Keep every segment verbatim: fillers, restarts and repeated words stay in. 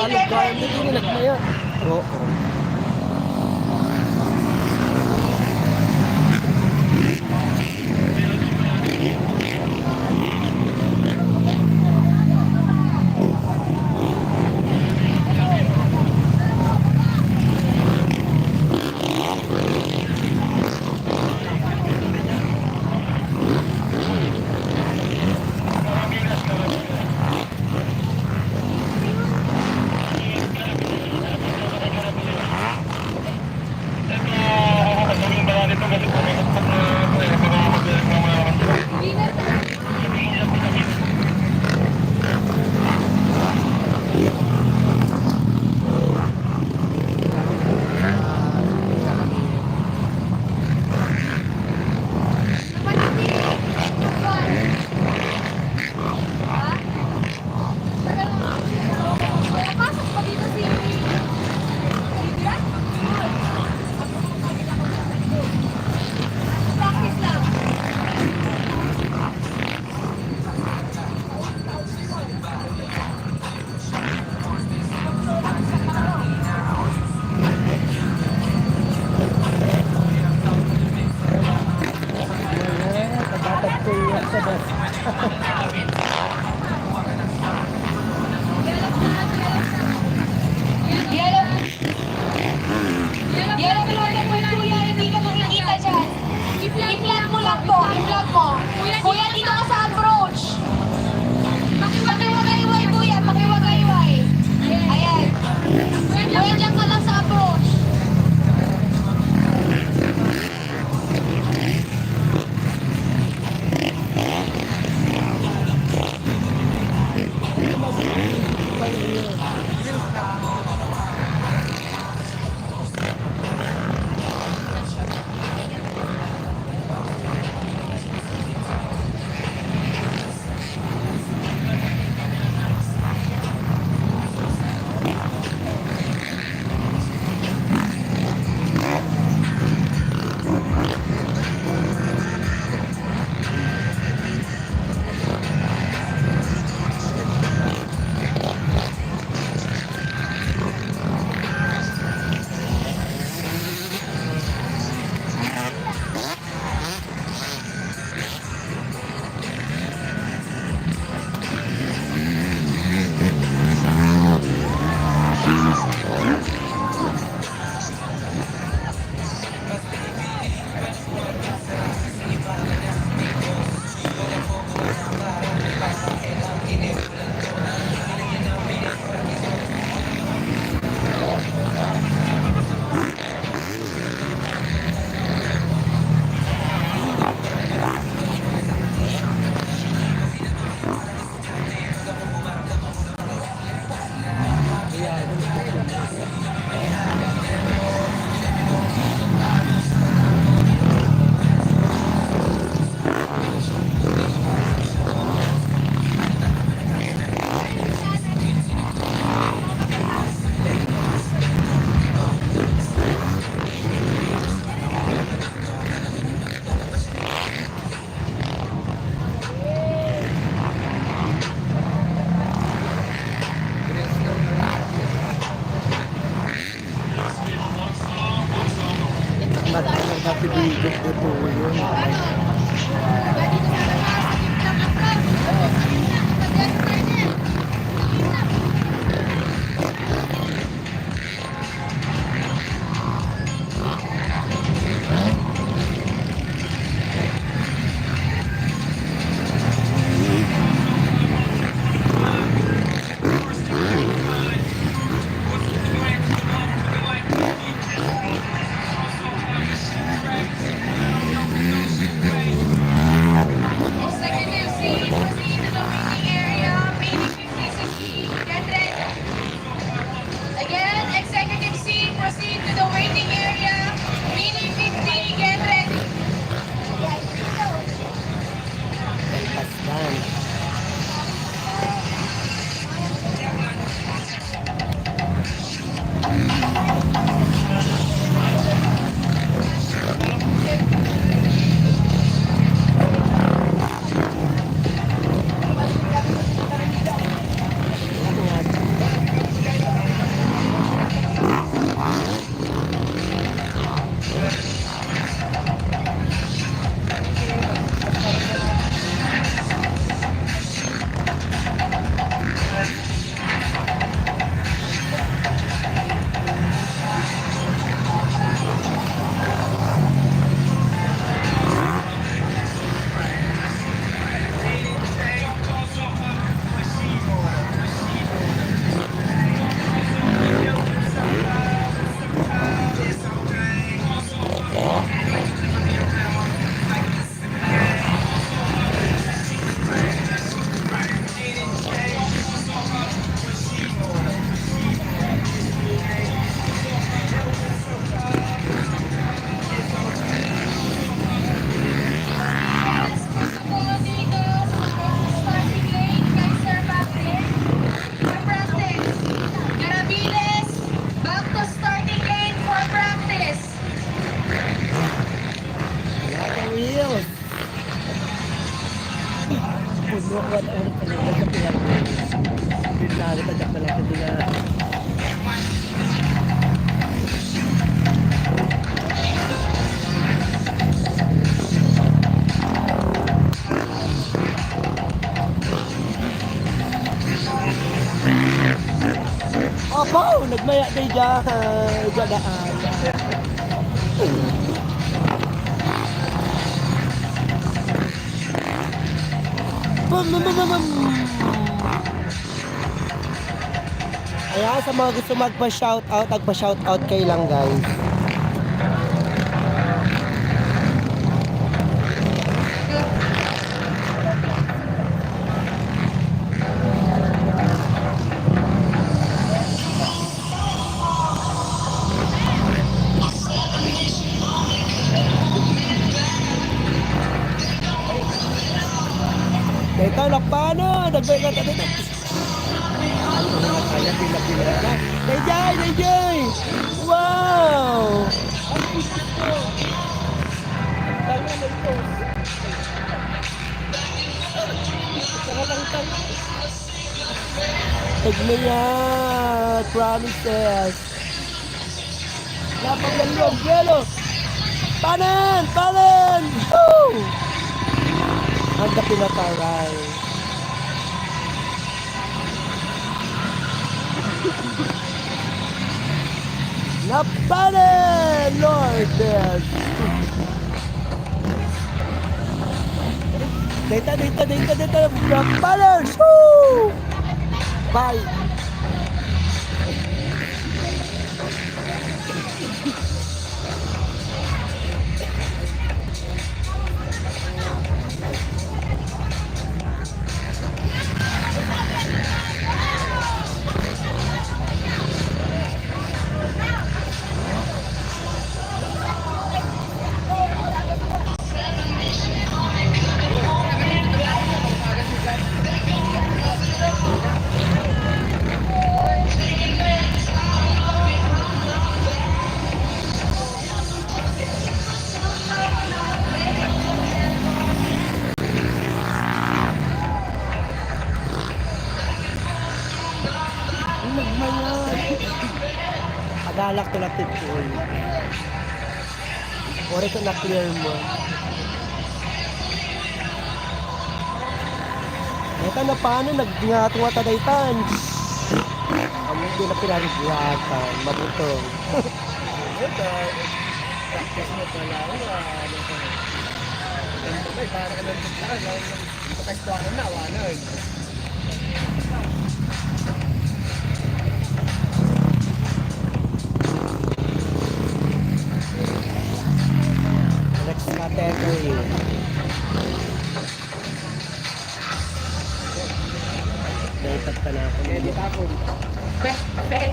Ano kaya mo din nagmaya? Oo. Yellow, yellow, kuya, hindi ka makikita dyan. I-flag mo lang po, i-flag mo. Kuya, dito ka sa approach. Pakiwagayway, kuya, pakiwagayway. Ayan. Kuya, dyan ka lang sa approach. Puno ko at ang talaga sa pinag-, pinag-, pinag-, Abaw! Nagmaya day dyan. Dyan daan. Bum, bum, bum, bum, bum. Ayan, sa mga gusto magpa-shoutout, agpa-shoutout kayo lang, guys. Dito, lakpanan! Nagbay ka dito! Kaya pila-pila na. Dayjay! Dayjay! Wow! Tagna yan! Promises! Lapag ng loob, yelo! Panen! Panen! Woo! Ang kapinataray. Napanen! Lord, yes! Data, data, data, data! Napanen! Woo! Bye! Nagmayat. Agalak to lang, Tito. Ore ko na-clear mo. Ito na paano, nagngatu nga ta daytan. Ang hindi na pinarigwatan, mabutong. Ito, practice mo pala, ano, ano, ano, ano, para ka nang Pakistuanan na, awanan. Next category. Naitag ka na ako. Pwede pa ako. Pwede, pwede.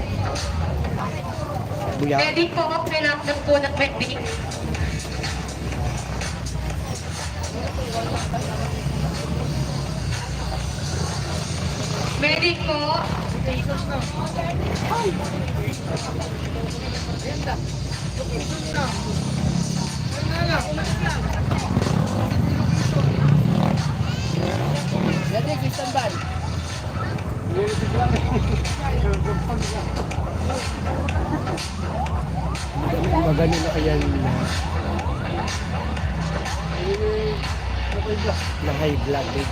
Buya. Pwede po, pinakot po ng pwede. Medic po. Medic, standby. Magano na kaya nila? Na high blood, eh.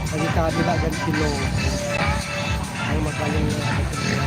Ang itabi na agad kilo. Ang magaling na agad kilo.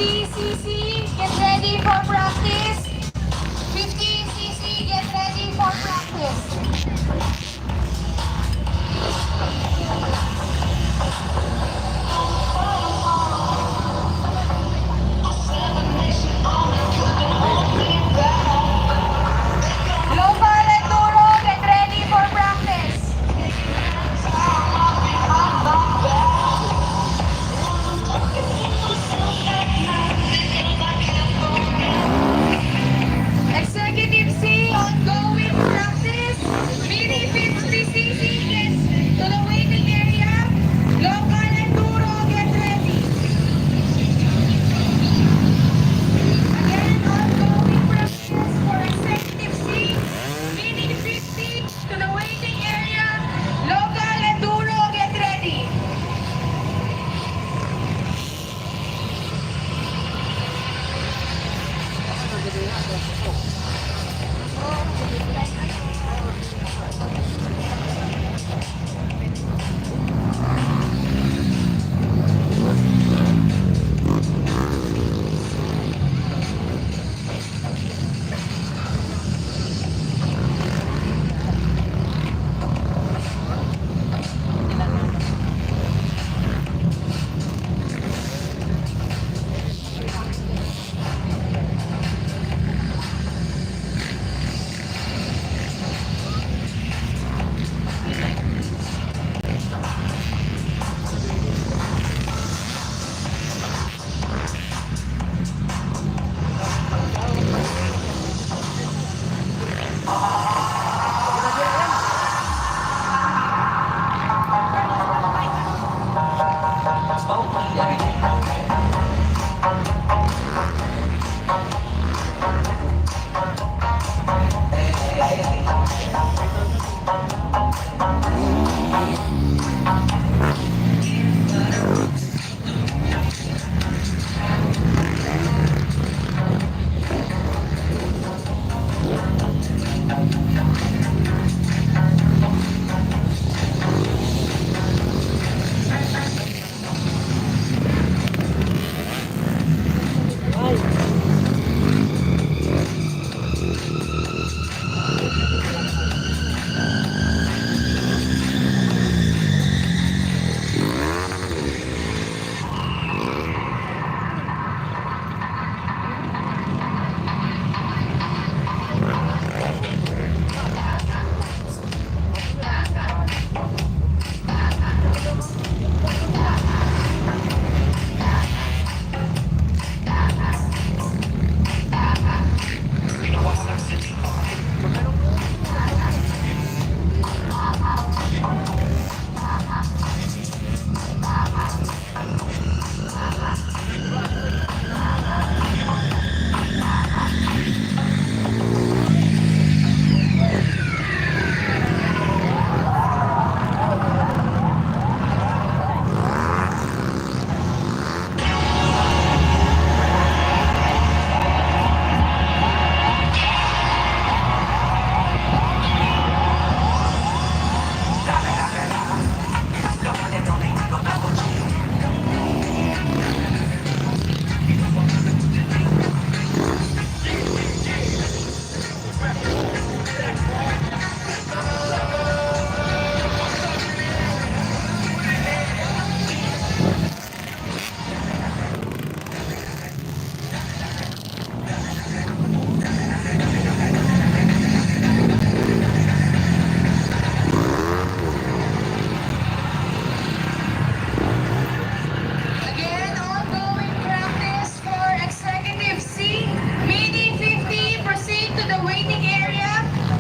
fifty C C, get ready for practice. Fifty C C, get ready for practice. Local Enduro, get ready for practice. Executive C, ongoing practice. Mini fifty C C, get to the waiting area. Local Enduro, get ready. Again, ongoing practice for Executive C. Mini fifty to the waiting area. Local Enduro, get ready. Again, ongoing practice for Executive C. Mini fifty, proceed to the waiting area.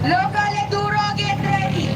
Local Enduro, get ready.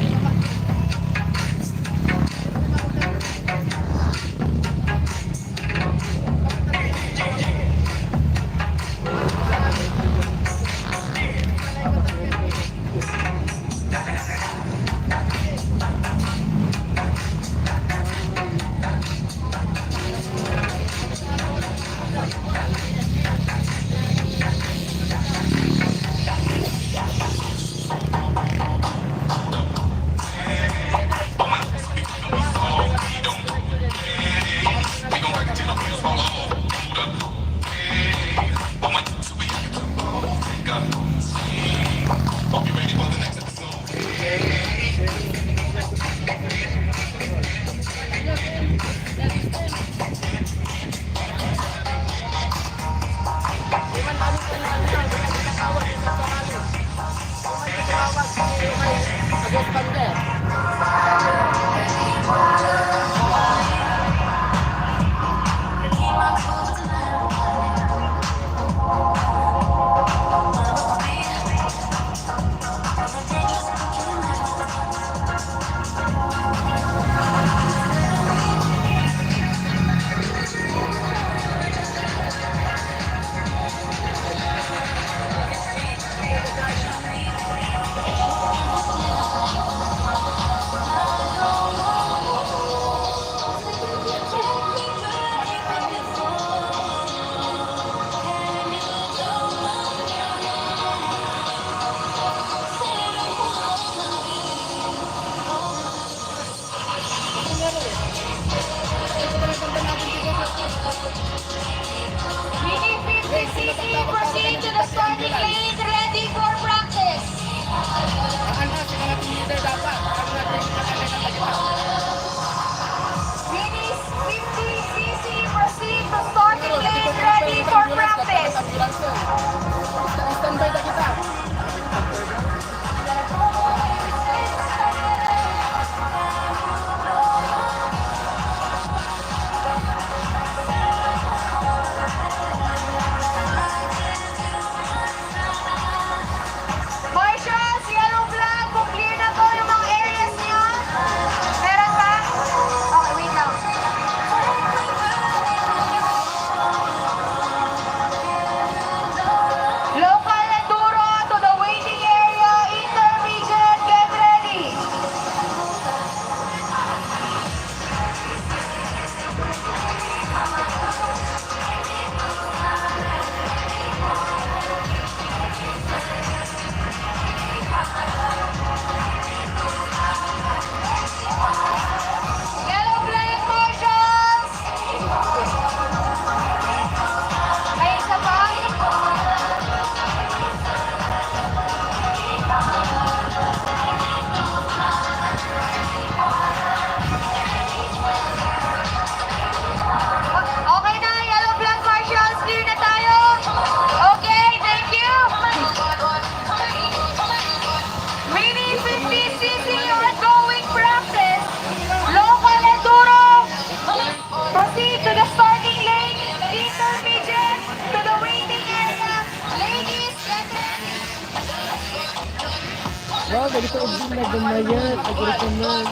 Dagiti ubbing nga gummayat, agricomer.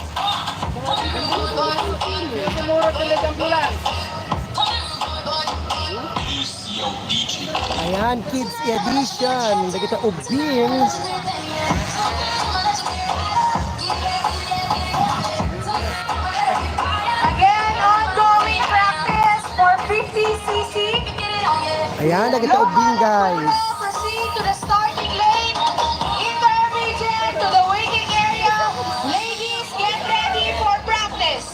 Ayan, kids edition. Dagiti ubbing. Again, ongoing practice for fifty C C. Ayan, dagiti ubbing, guys. Proceed to the starting lane. Intermediate to the waiting area. Ladies, get ready for practice.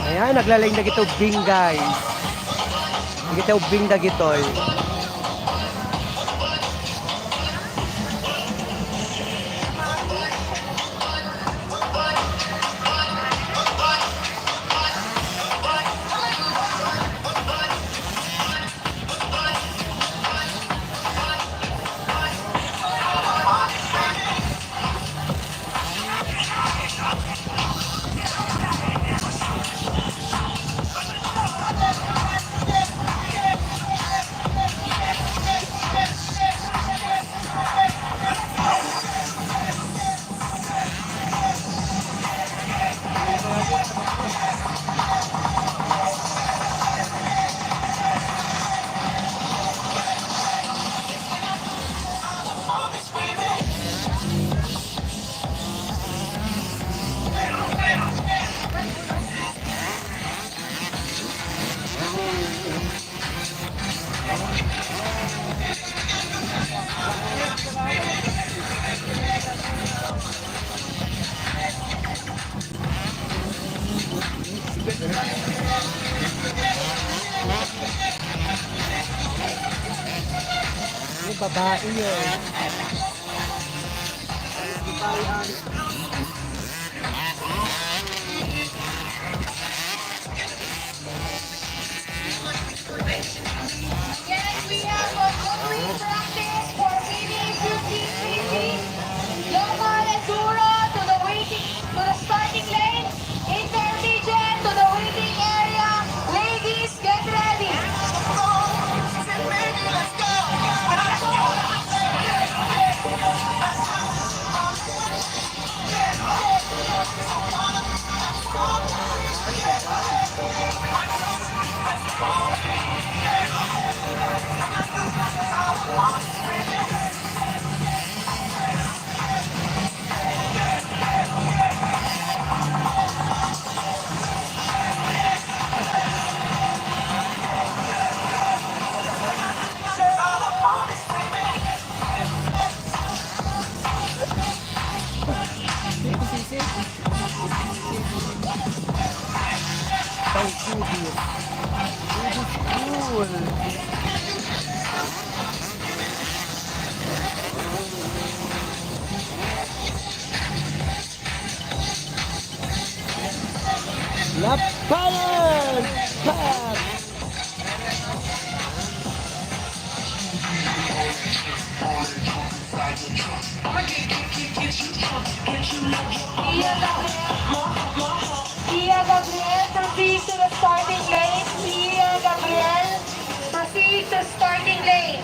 Ayan, naglalayng dagiti ubbing, guys. Dagiti ubbing dagitoy. Yung babae yun. Yes, we have a good practice for winning fifty C C. Local Enduro to the waiting, to the starting lane. Intermediate to the waiting area. Ladies, get ready. Thank you, dear. It is cool. Lapayan! Pam! Pia Gabriel, proceed to the starting lane. Pia Gabriel, proceed to starting lane.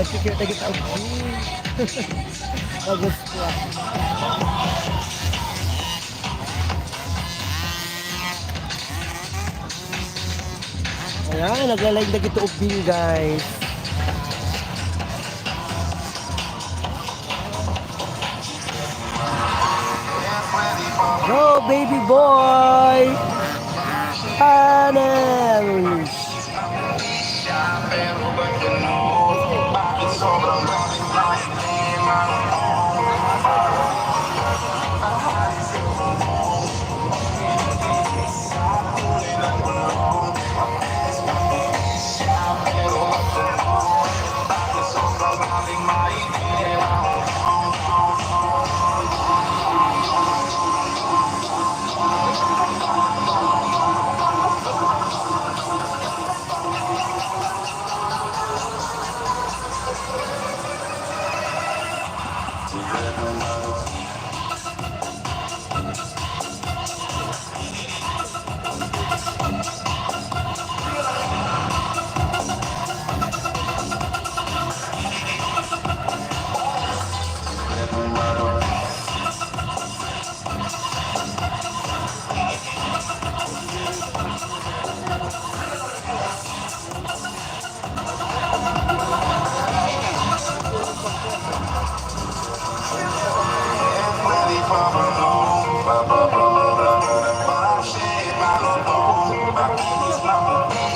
Secure tayo kita. Bagus po. Ayan, nagla-live na kita ubing, guys. Go, baby boy! Panel!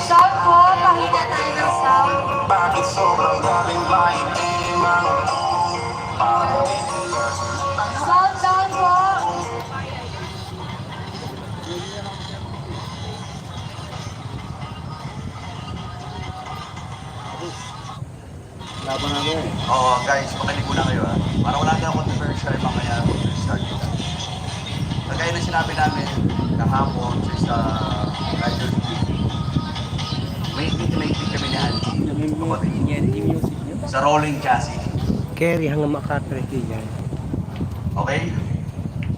Sound po, pahina tayo ng sound. Sound down po. Laban natin. Oo, guys, makinig muna kayo, ha. Para wala tayong controversial, mamaya, start kita. Kagaya ng sinabi namin kahapon sa isang rider meeting, may meeting, may meeting kami ni Andy. Kapatid. Sa rolling chassis. Carry hanggang makatre, yan. Okay?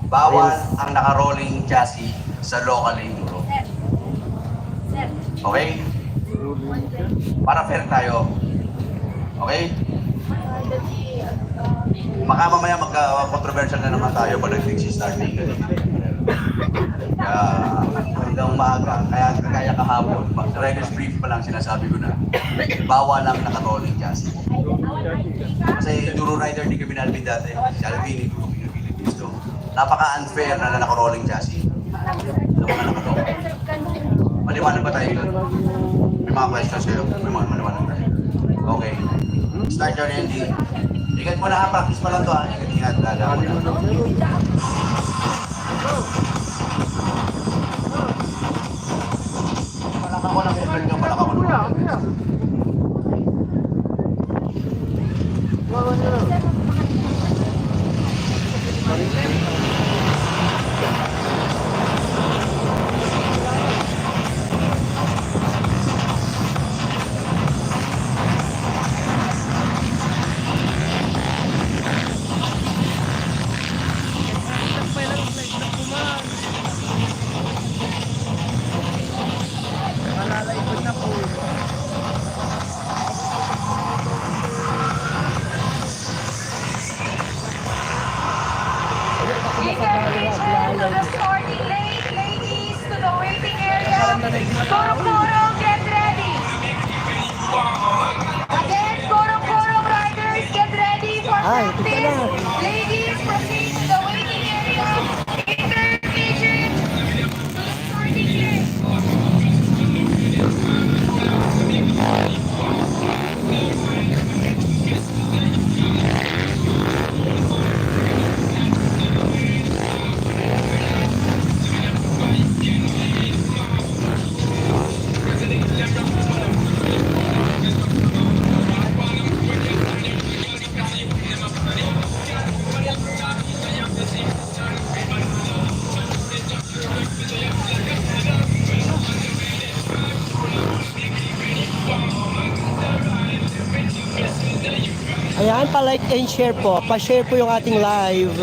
Bawal ang naka-rolling chassis sa local enduro. Okay? Para fair tayo. Okay? Baka mamaya magka-controversial na naman tayo pag nag-sixty starting. Kaya hanggang maaga, kaya kagaya kahapon, mag-riders brief pa lang sinasabi ko na bawal ang naka-rolling chassis. Kasi enduro rider din kami ni Alvin dati. Si Alvin, enduro kami ni Alvin. So, napaka-unfair na naka-rolling chassis. Sa mga nakato. Maliwanag ba tayo doon? May mga questions kayo? May mga maliwanag tayo. Okay. Start your N D. Ingat mo na ha, practice pa lang to ha. Ingat, ingat. Dada mo na. Palaka ko lang, Edward, yung palaka ko lang. Eager to the starting lane, ladies, to the waiting area. Kuro-kuro, get ready. Again, kuro-kuro riders, get ready for practice. Ladies, proceed to the waiting area. Eager, eager. Ayan, pa-like and share po. Pa-share po yung ating live.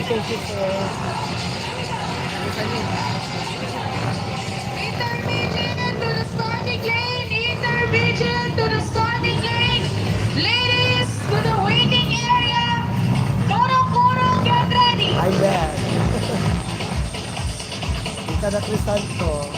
Thank you, sir. Intermediate to the starting lane! Intermediate to the starting lane! Ladies, to the waiting area! Kuro-kuro, get ready! Ayan. Kita na Crisanto.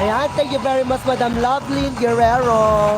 Ayan, thank you very much, Madam Lovelyn Guerrero.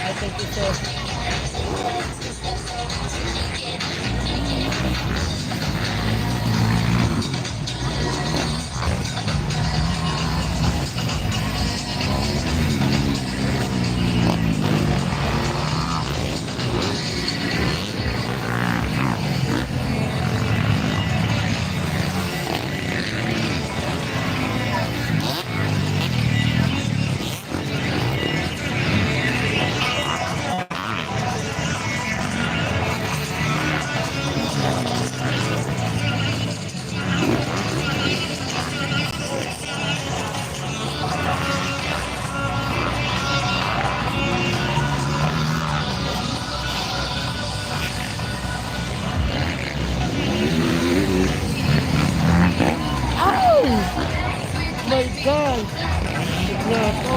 Ay, thank you, sir. Ow! My God! Signato.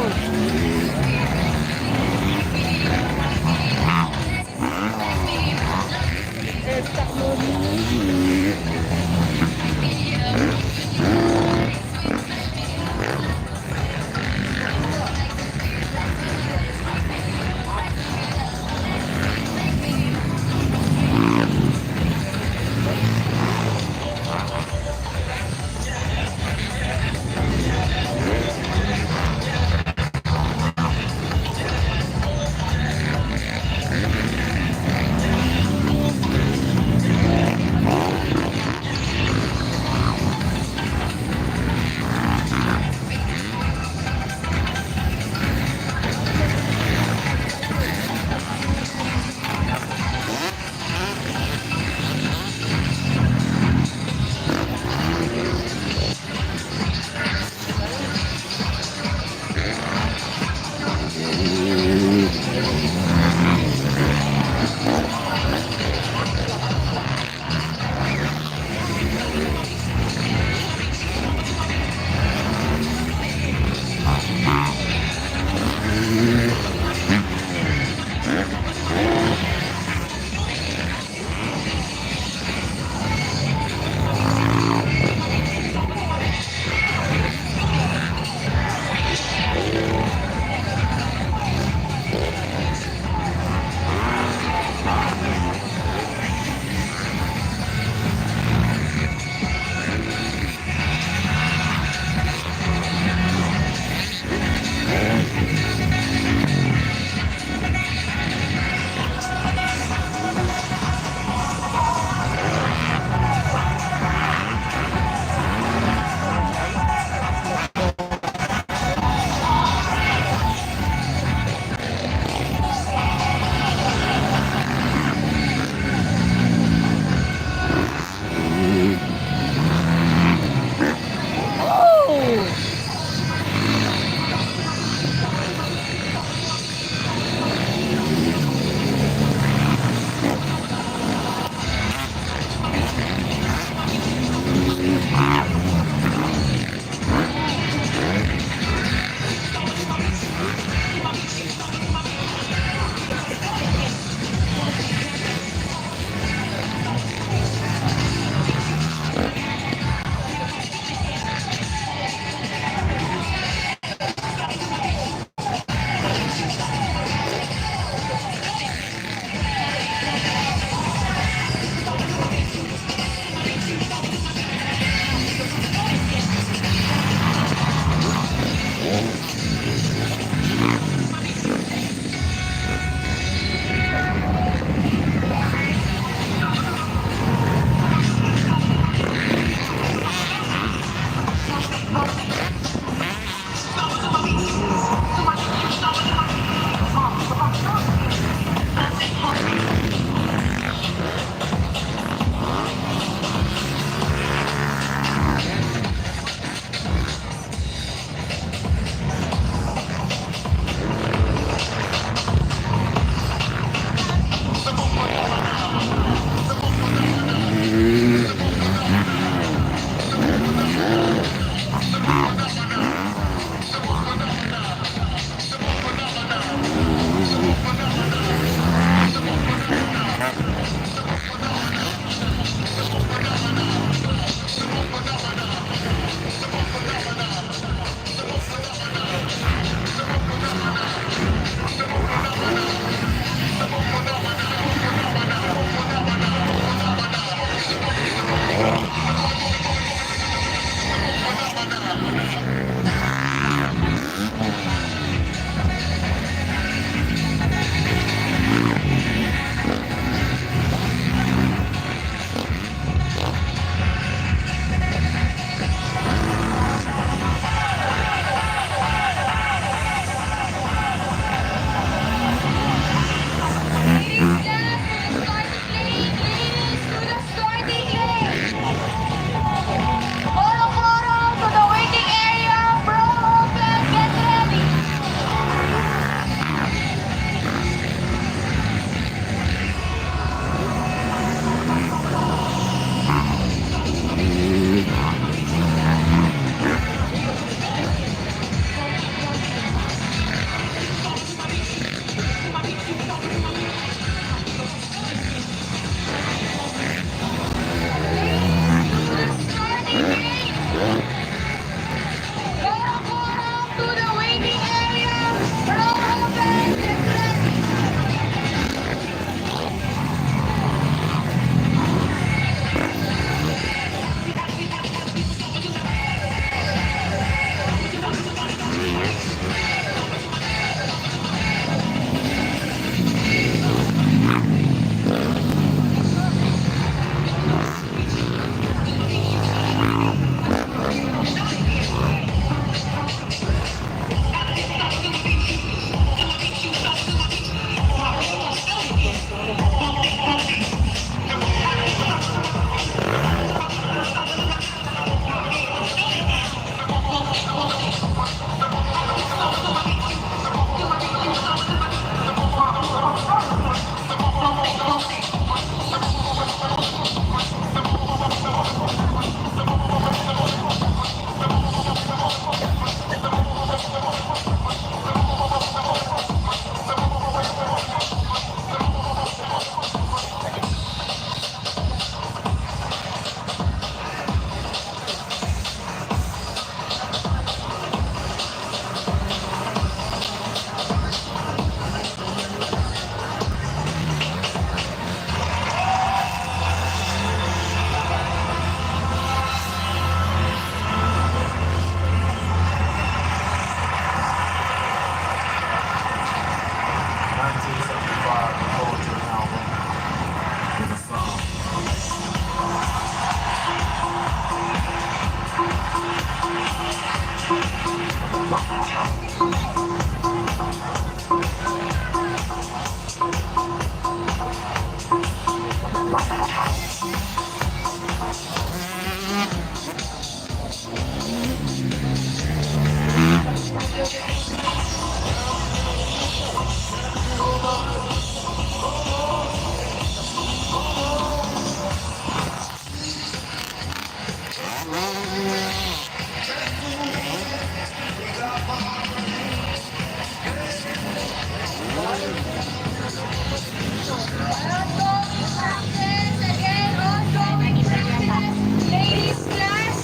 Ongoing practice, again, ongoing practice. Ladies class,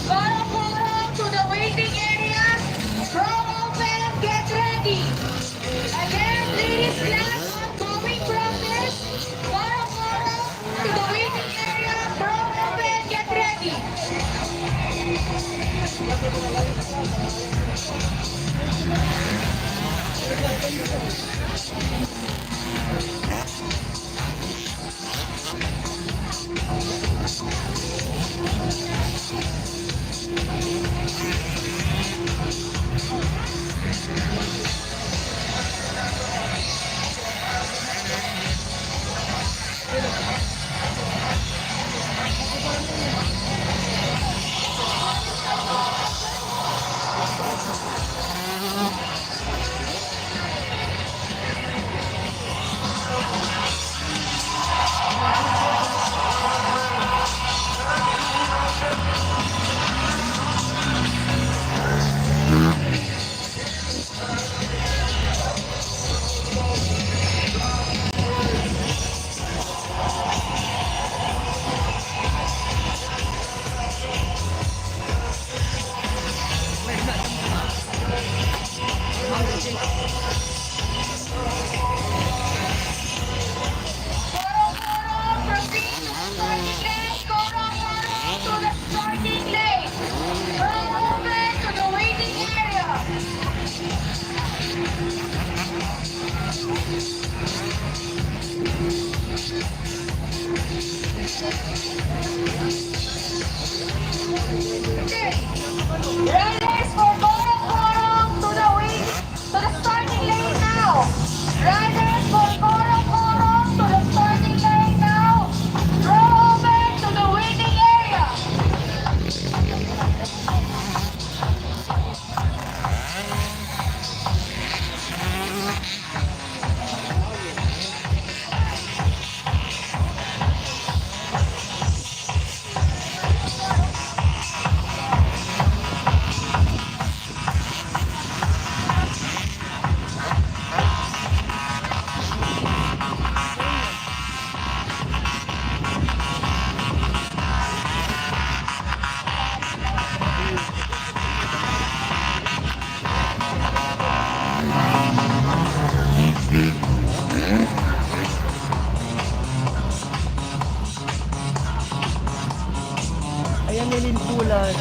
koro-koro to the waiting area. Door open, get ready. Again, ladies class, ongoing practice. Koro-koro to the waiting area. Door open, get ready. Koro-koro, proceed to the starting lane. Koro-koro to the starting lane. Door open to the waiting area. Riders for Koro-koro to the wing, to the starting lane now. Riders for Koro-koro to the starting lane now. Door open to the waiting area. Ayan, nilimpulan.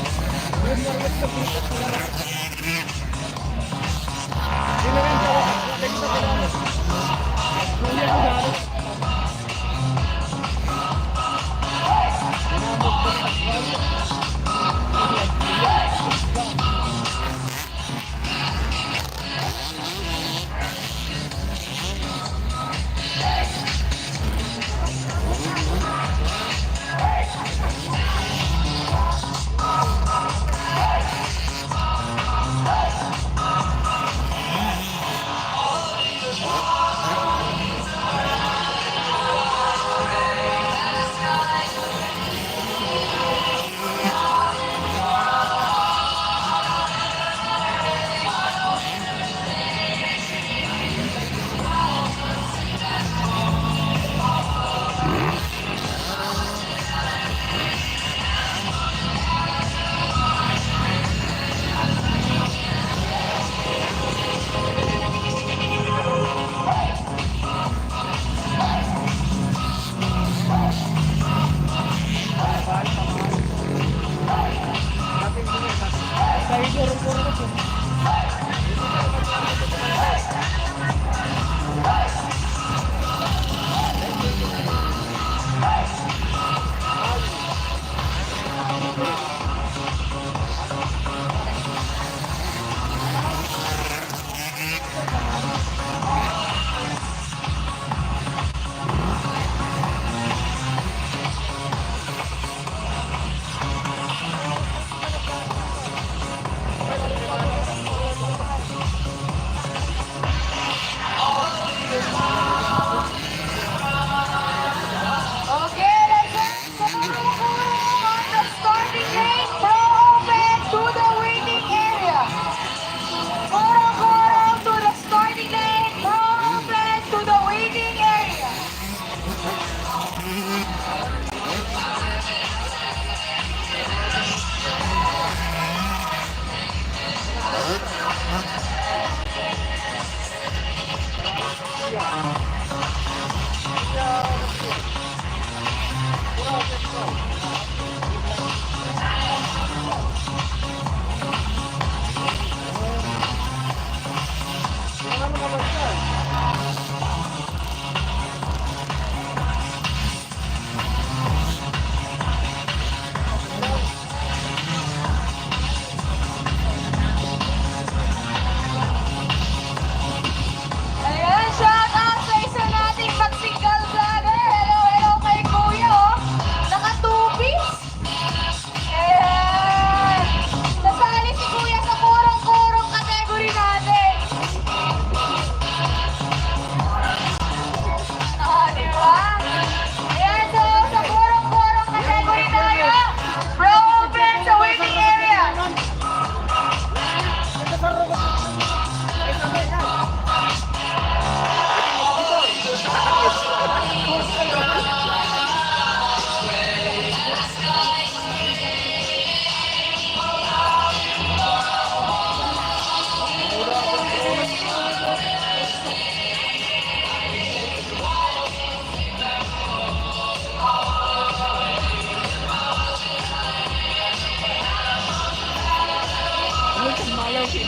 Ha?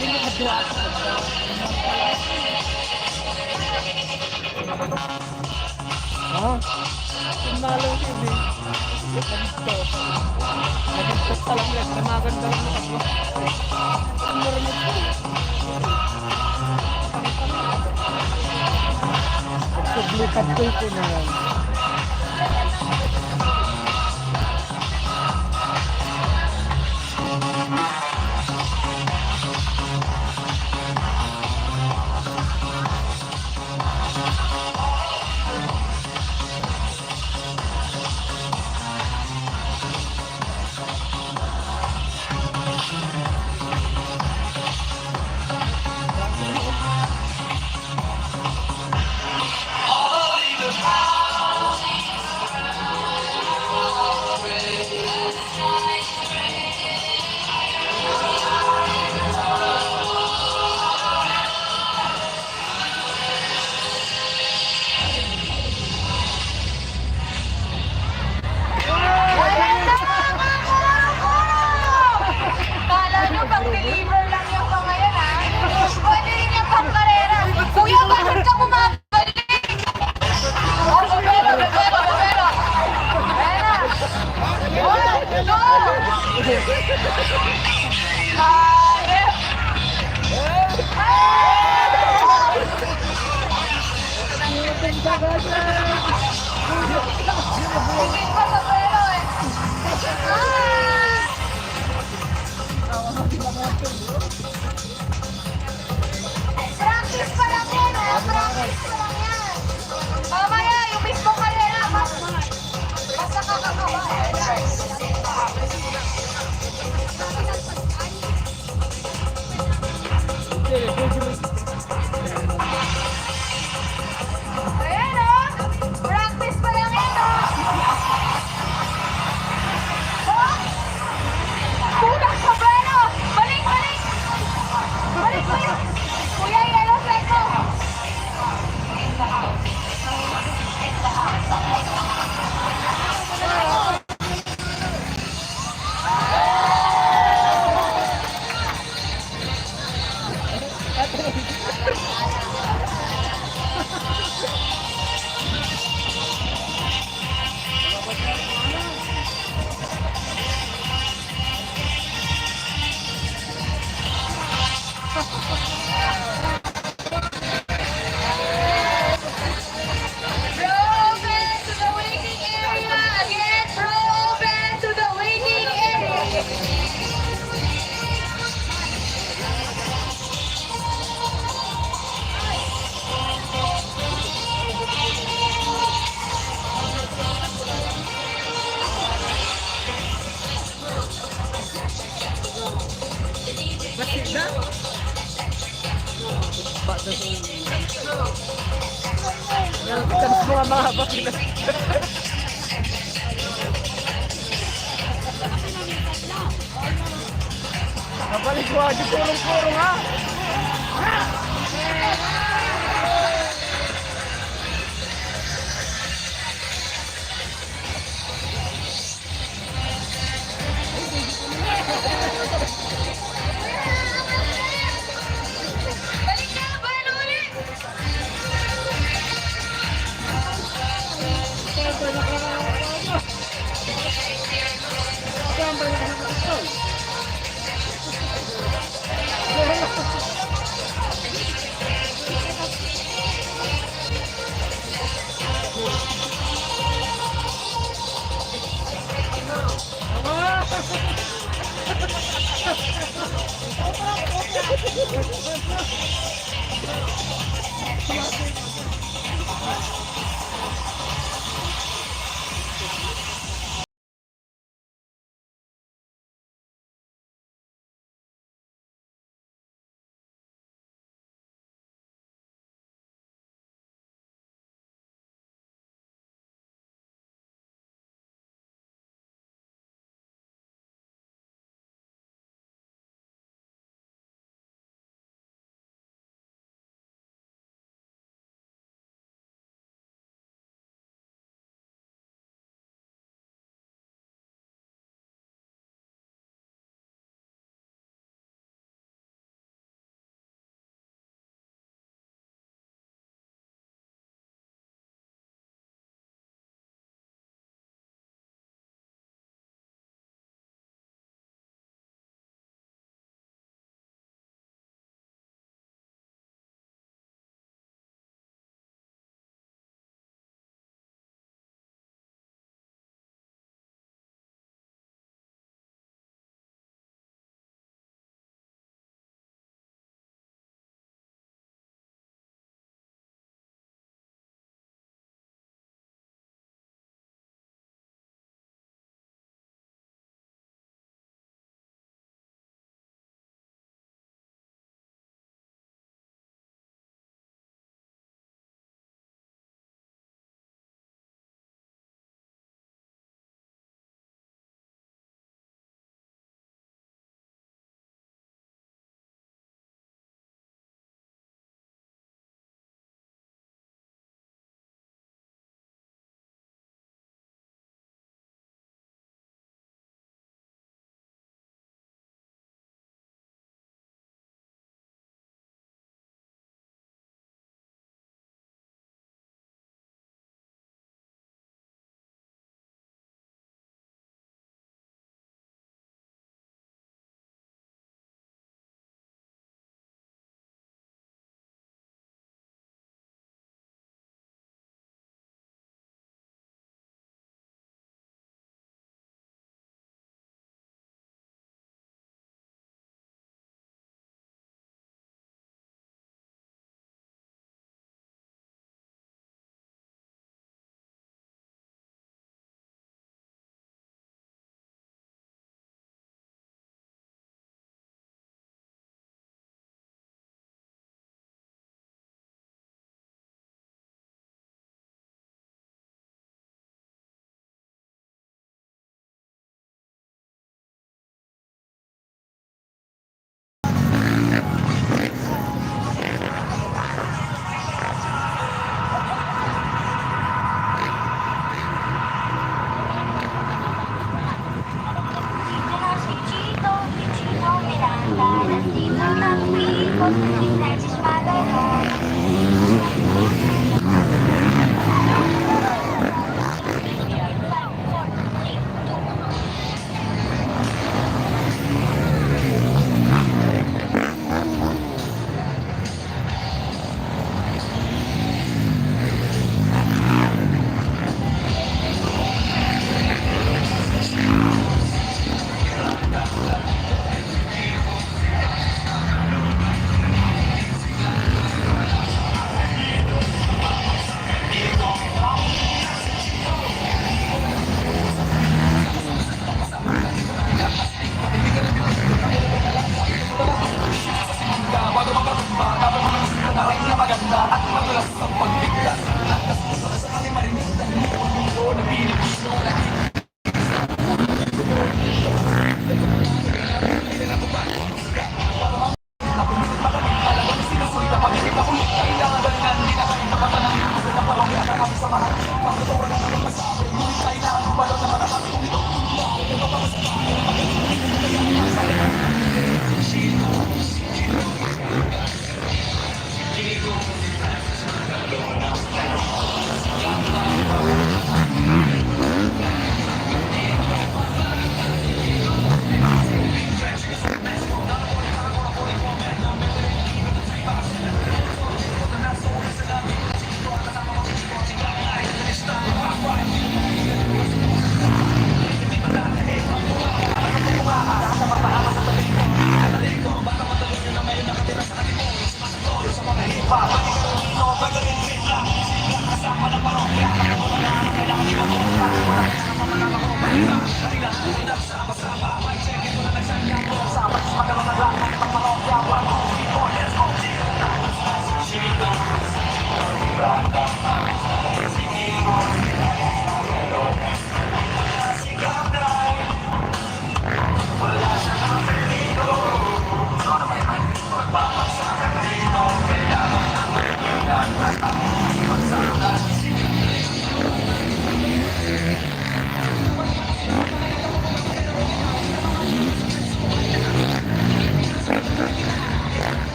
Ang malaw ko, eh. Nagito. Nagito pa lang yan. Namagan pa lang nakaswa. Ang marunong ko. Nagsubli ka, tuloy ko na yan. Kala nyo pang-deliver lang yung pangayon, ha? Pwede rin yung pangkarera. Kuya, bakit ka bumabalik? Oh, pero, pero, pero. Ayan na. One, two. Grabe. Ah! Higit pa sa pera, eh. Ah! Practice pa lang yan, ha? Practice pa lang yan. Mamaya, yung mismo karera, mas, mas nakakakaba. Ayan, oh. Practice pa lang yan, oh. Oh. Putang sobrero. Balik, balik. Balik, balik. Kuya, yellow flag mo. Throw open to the waiting area. Again, throw open to the waiting area. Basig na? Ba, yan, kita mo nga mahaba sila. Nabalik ko, adi, purong-purong, ha?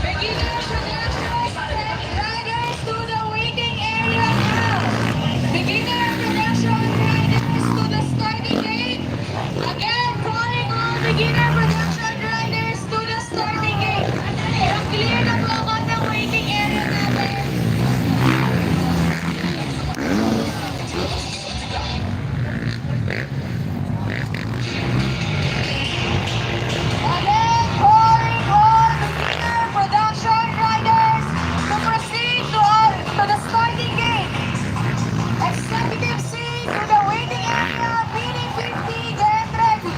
Beginner and pedestrian riders to the waiting area now. Beginner and pedestrian riders to the starting gate. Again, calling all beginner pedestrian riders to the starting gate. Pa-clear na po ang waiting area natin. Again, calling all beginner pedestrian riders to proceed to all, to the starting gate. Executive C to the waiting area, B D fifty, get ready.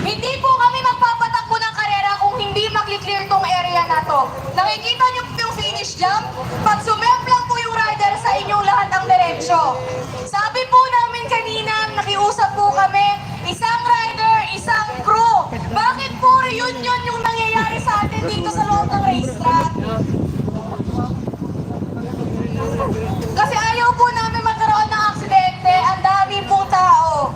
Hindi po kami magpapatakbo ng karera kung hindi makiklear tong area na 'to. Nakikita niyo po yung finish jump? Pag sumemplang po yung rider sa inyo, lahat ang diretso. Sabi po namin kanina, nakiusap po kami, isang rider, isang crew. Bakit po reunion yung nangyayari sa atin dito sa loob ng racetrack? Kasi ayaw po namin magkaroon ng aksidente. Ang dami pong tao.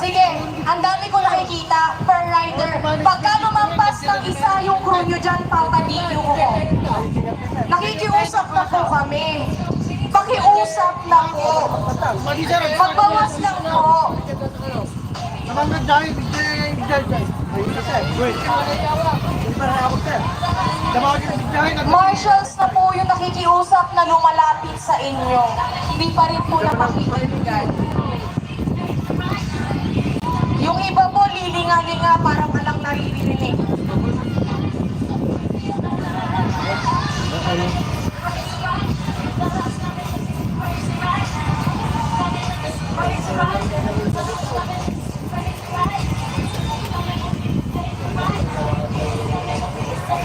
Sige, ang dami ko nakikita per rider. Pagka lumampas ng isa yung crew nyo dyan, papadiyo ko. Nakikiusap na po kami. Pakiusap na po. Magbawas lang po. Marshals na po yung nakikiusap na lumalapit sa inyo. Hindi pa rin po napakikinggan. Yung iba po, lilinga-linga, parang walang naririnig.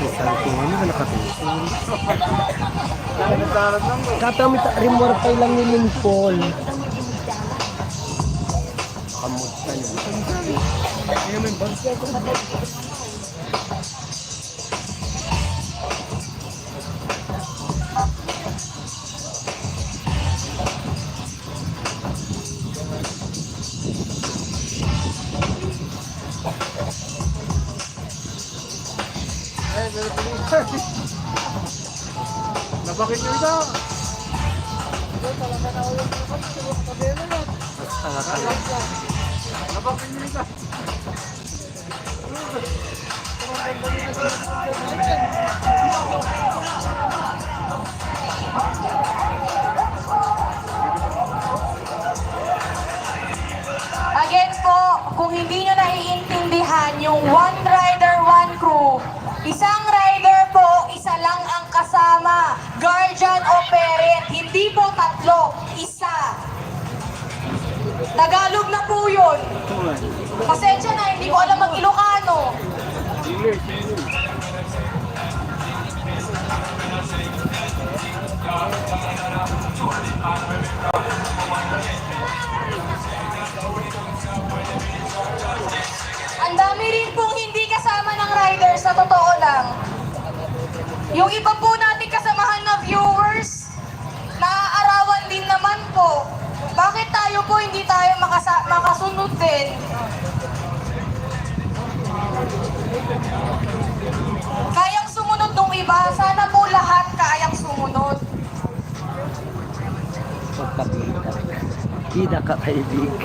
Isang tingin na nakatusin. Katamit rimwarpay lang ni Lincoln. Kamot ka niya. Nabakit yung isa. Basta nga kayo. Nabakit yung isa. Again po, kung hindi nyo naiintindihan yung one rider, one crew, isang rider po, isa lang ang kasama, guardian o parent, hindi po tatlo, isa. Tagalog na po yun. Pasensya na, hindi ko alam mag-Ilocano. Ang dami rin pong hindi kasama ng riders, sa totoo lang. Yung iba po nating kasamahan na viewers, naaarawan din naman po. Bakit tayo po hindi tayo makasa-, makasunod din? Kayang sumunod nung iba, sana po lahat kayang sumunod. Pagpakita. Di na kakaibig.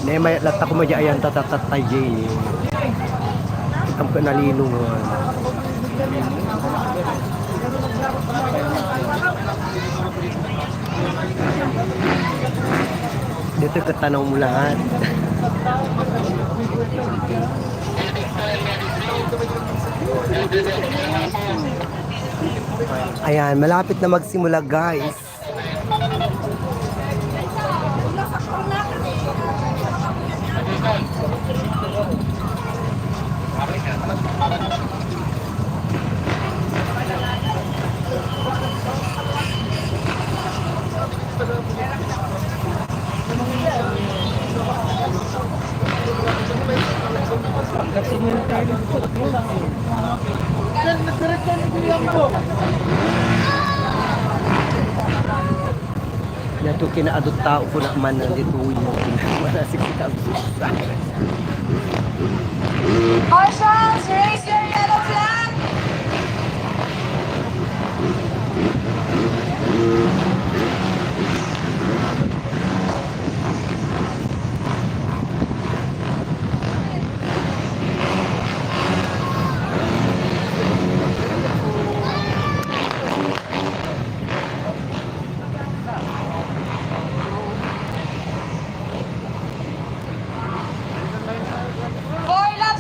Ne, may latta ko madi ayan tatatatay, Jay. Itam ka nalilungan. Dito ka tanaw mo lahat. Ayan, malapit na magsimula, guys. Yato kinaadot tao ko na man nandito, uy, mo. Wala si kita. Marshals, raise your yellow flag! Four laps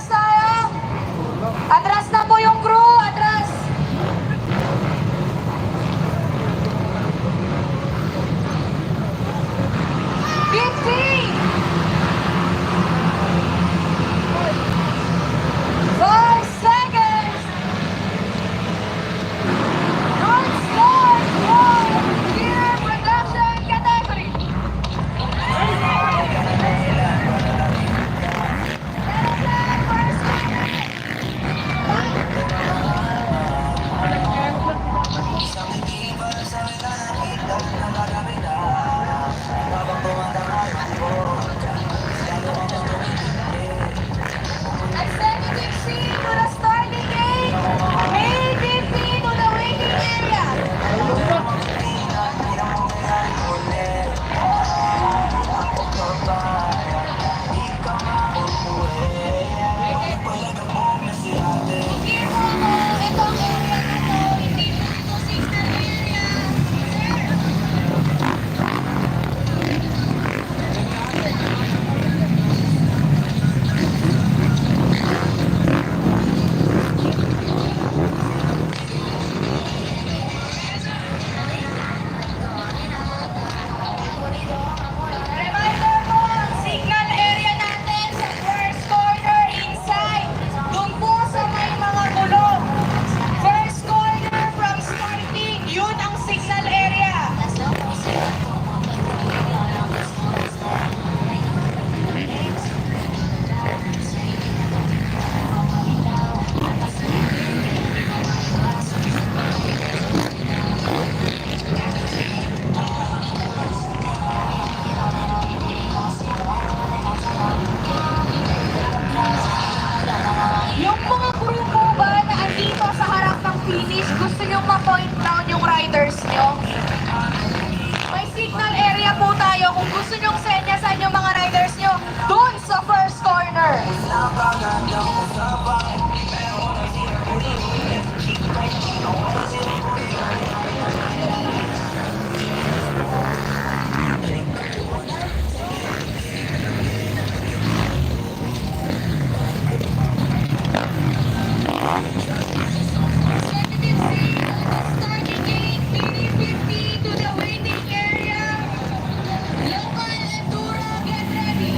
down yung riders nyo. May signal area po tayo. Kung gusto nyong senyas sa inyong mga riders nyo, dun sa first corner. Executive seat at the starting gate, P D fifty to the waiting area. Local Enduro, get ready.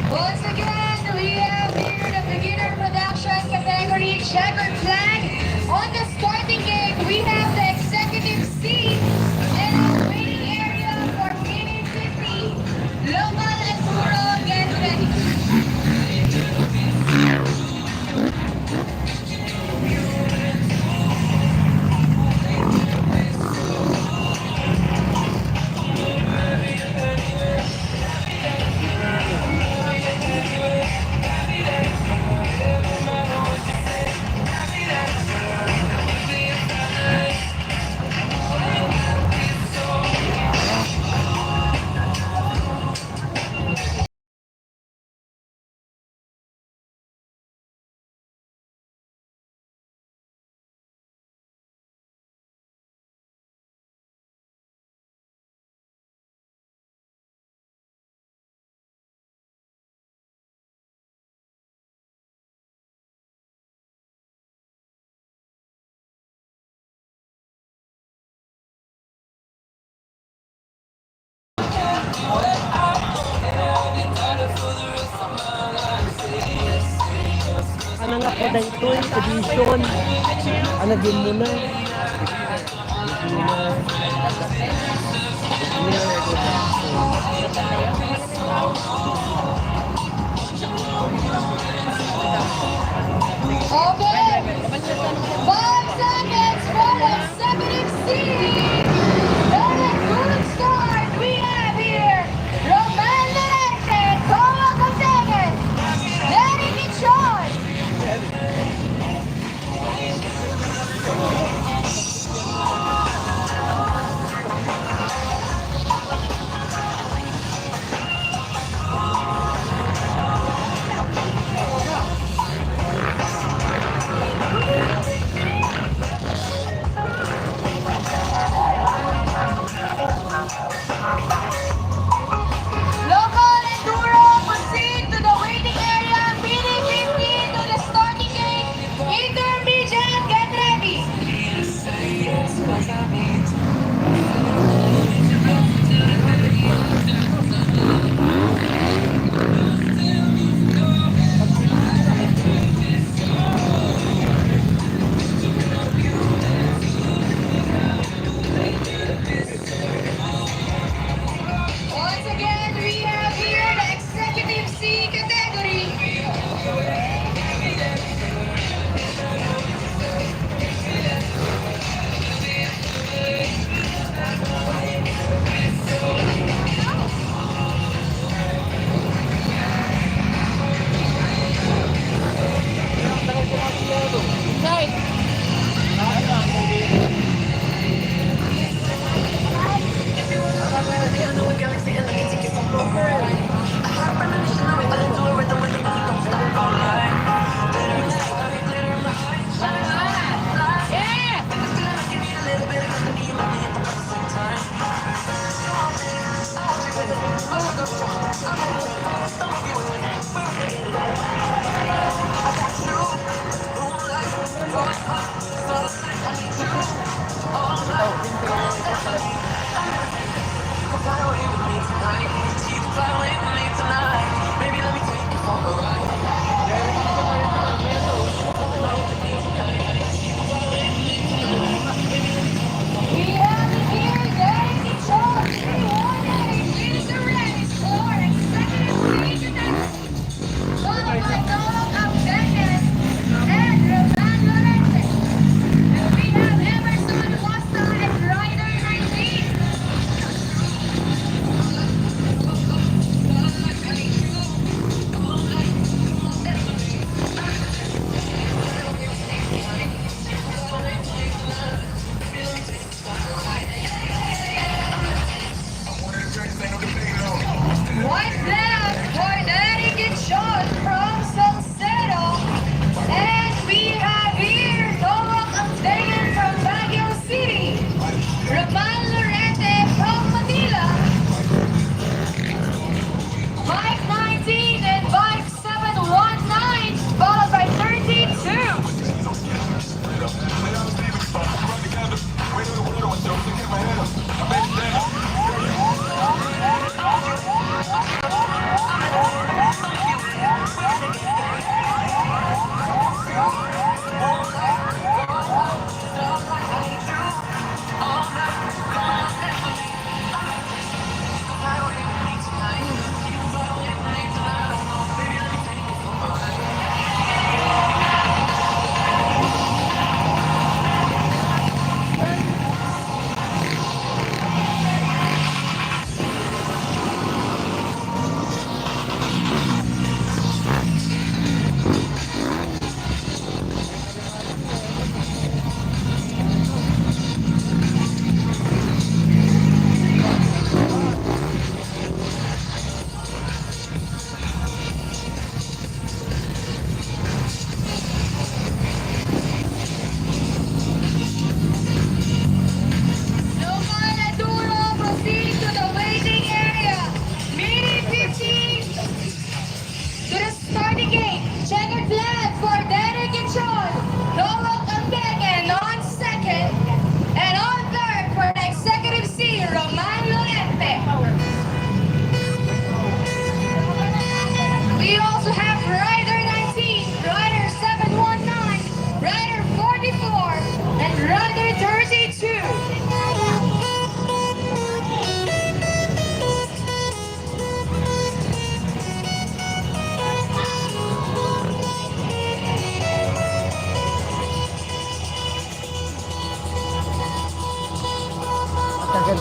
Once again, we have here the beginner production. Na nga po daytoy edition. Ano din mo na? Okay. Five seconds for the second seat. Very good start we have here. Roman Lorente, Coa Cotegan, Lenny Pichon.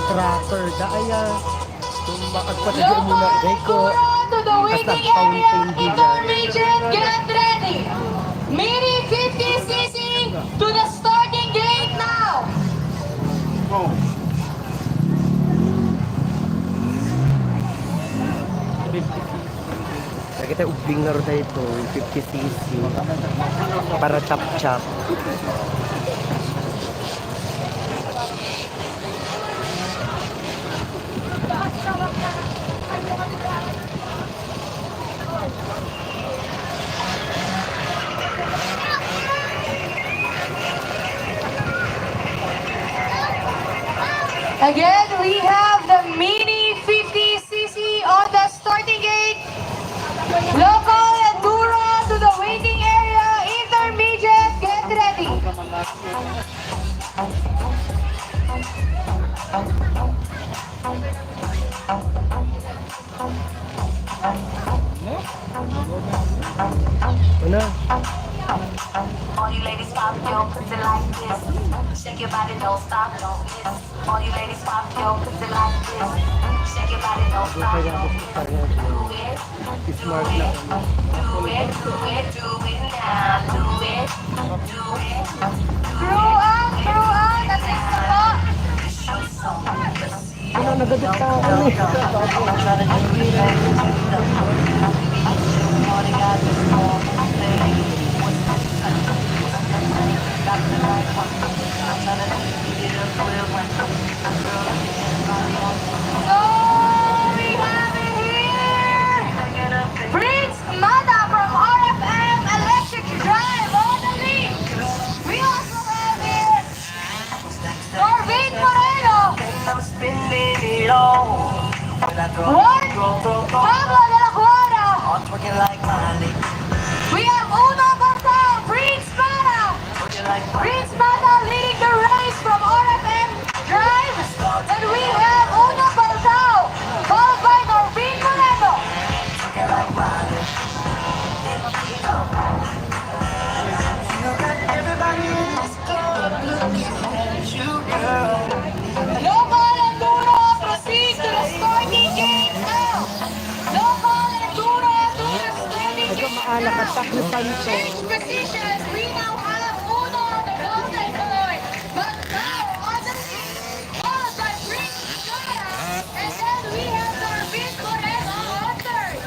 Tracker da aya. Kung maagpatagyo muna, Local Dayko. Enduro to the waiting area. Intermediate, get ready. Mini fifty C C to the starting gate now. Lagi tayo ubling na rin tayo ito, fifty C C. Para chop-chop. Again, we have the Mini fifty C C on the starting gate. Local Enduro to the waiting area. Intermediate, get ready. Ano? All you ladies pop your pussy like this. Shake your body, don't stop, don't miss. All you ladies pop your pussy like this. Shake your body, don't stop, don't miss. Do it, do it, do it, do it now. Do it, do it, do it. Crew out, crew out, assist na po. Ano, nagadit ka, ano eh? So, we have it here! Prince Mata from R F M Electric Drive on the lead! We also have here Norvin Moreno. Juan Pablo de la Cuadra. We have Uno Baltao, Prince Mata. Prince Mata leading the race from R F M Drive. And we have Uno Baltao, followed by Norvin Moreno. Local Enduro, proceed to the starting gate now. Local Enduro to the starting gate now. Change positions. We now have Uno on the outside boy, but now on the lead, followed by Prince Mata, and then we have Norvin Moreno on third.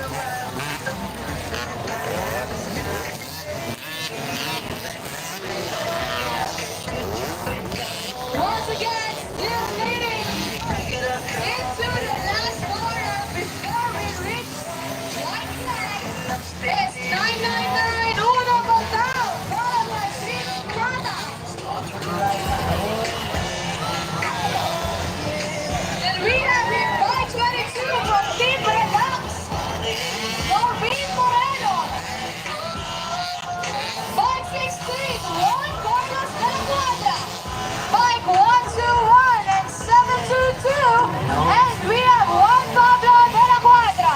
Once again, still leading into the last corner before we reach white flag. It's nine nine nine, Uno Baltao, followed by Prince Mata. And we have here bike twenty-two from Team Red Hawks, Norvin Moreno. Bike sixteen, Juan Carlos de la Cuadra. Bike one two one and seven two two. And we have Juan Pablo de la Cuadra.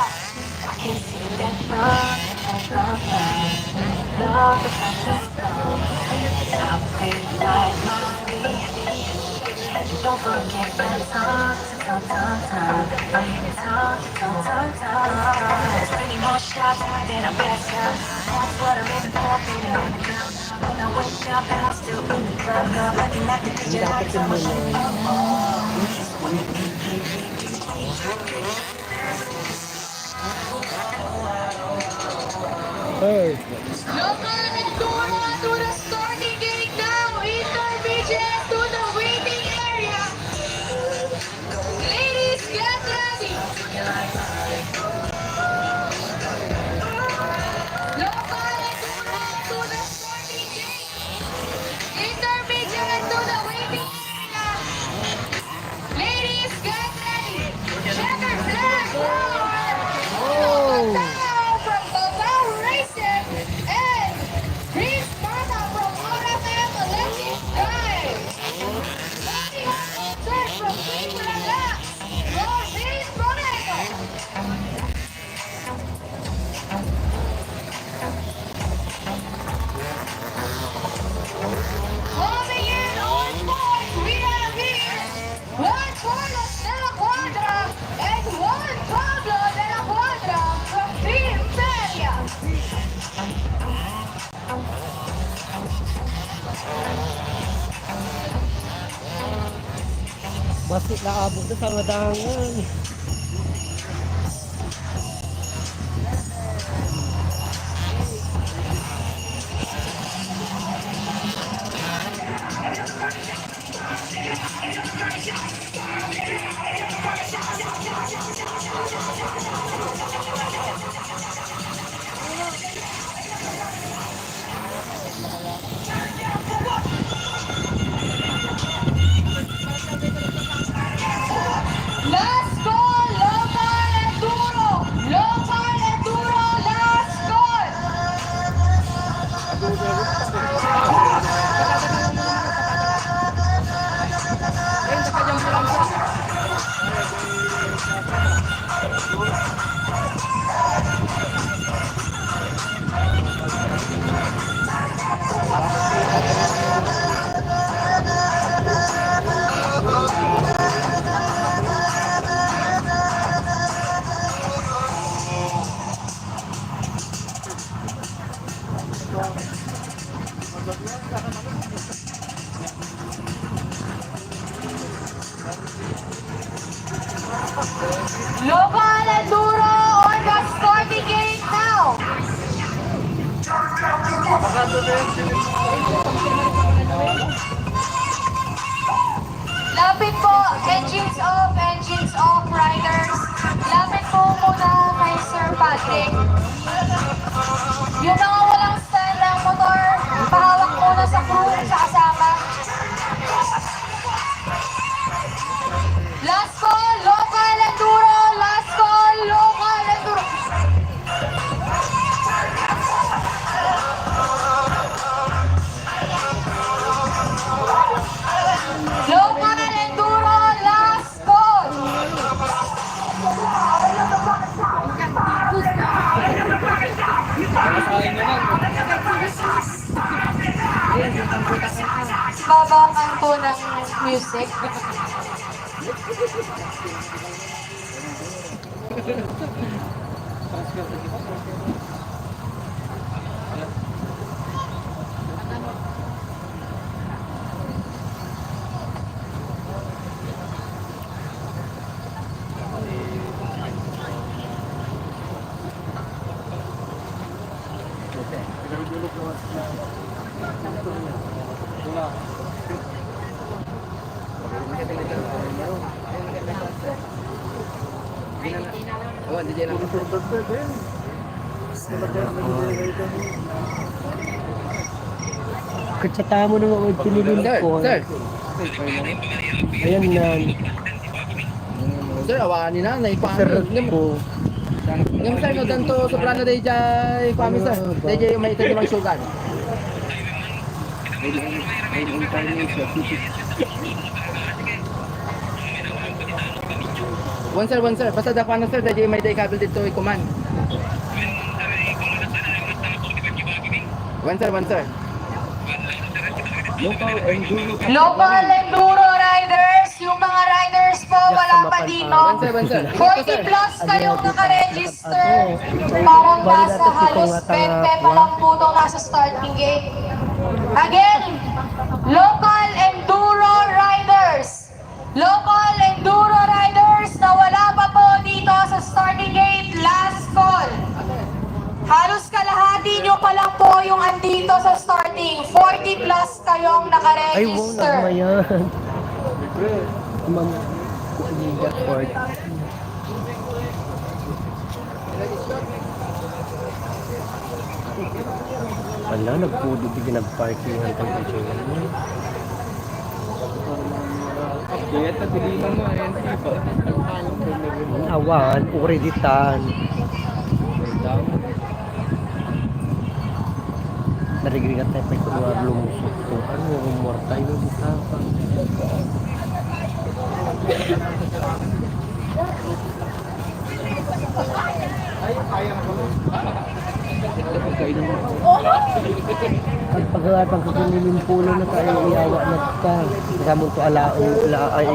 Don't forget that time, time, time, time. Time, time, time, time. There's plenty more shots than a bad shot. That's what I'm living for, baby, on the ground. When I wake up and I'm still in the club, love looking like the D J like someone. Hey. Local Enduro to the starting gate now. Intermediate to the waiting area. Ladies, get ready. Local Enduro to the starting gate. Intermediate to the waiting area. Ladies, get ready. Checkered flag for Uno Baltao from Baltao Racing and Prince Mata from Basi naabot na sa madangan. Last call, Local Enduro! Local Enduro, last call! Local Enduro on the starting gate now. Lapit po, engines off, engines off, riders. Lapit po muna kay Sir Patrick. Yung mga walang stand ng motor, pahawak muna sa crew, sa kasama. Last call, Local Enduro! Last call, Local Enduro! Local Enduro, last call! Baba man po ng music. Katsata mo na nga, pinili Sir, ko. Sir. Ayan na. Sir, awa ni na, naipaano. Sir, ko. Yung sir, no, danto, sobrano, D J, kami, sir. D J, yung may ito, yung sugar. One sir, one sir. Basta dapat na sir, dahil may day kabil dito ikuman. One sir, one sir. Local Enduro Riders, yung mga riders po, wala pa dito. One sir, one sir. Forty plus kayong nakaregister. Parang nasa halos twenty pa lang po itong nasa starting gate. Again, local enduro riders. Local enduro riders na wala pa po dito sa starting gate, last call. Halos kalahati nyo pa lang po yung andito sa starting. Forty plus kayong nakaregister. Ay, wow, naman yan. Ma'am, kuan yung forty. Wala, nagpudo di nagparkingan kang J L. Awan, uri ditan. Narigrigat tayo pa ito nga lumusok to. Ano, mortal yung isa pa. Pagpagawa pang kukunin yung pulo na tayo, iyawa na ka. Kamu to ala, ala, ay,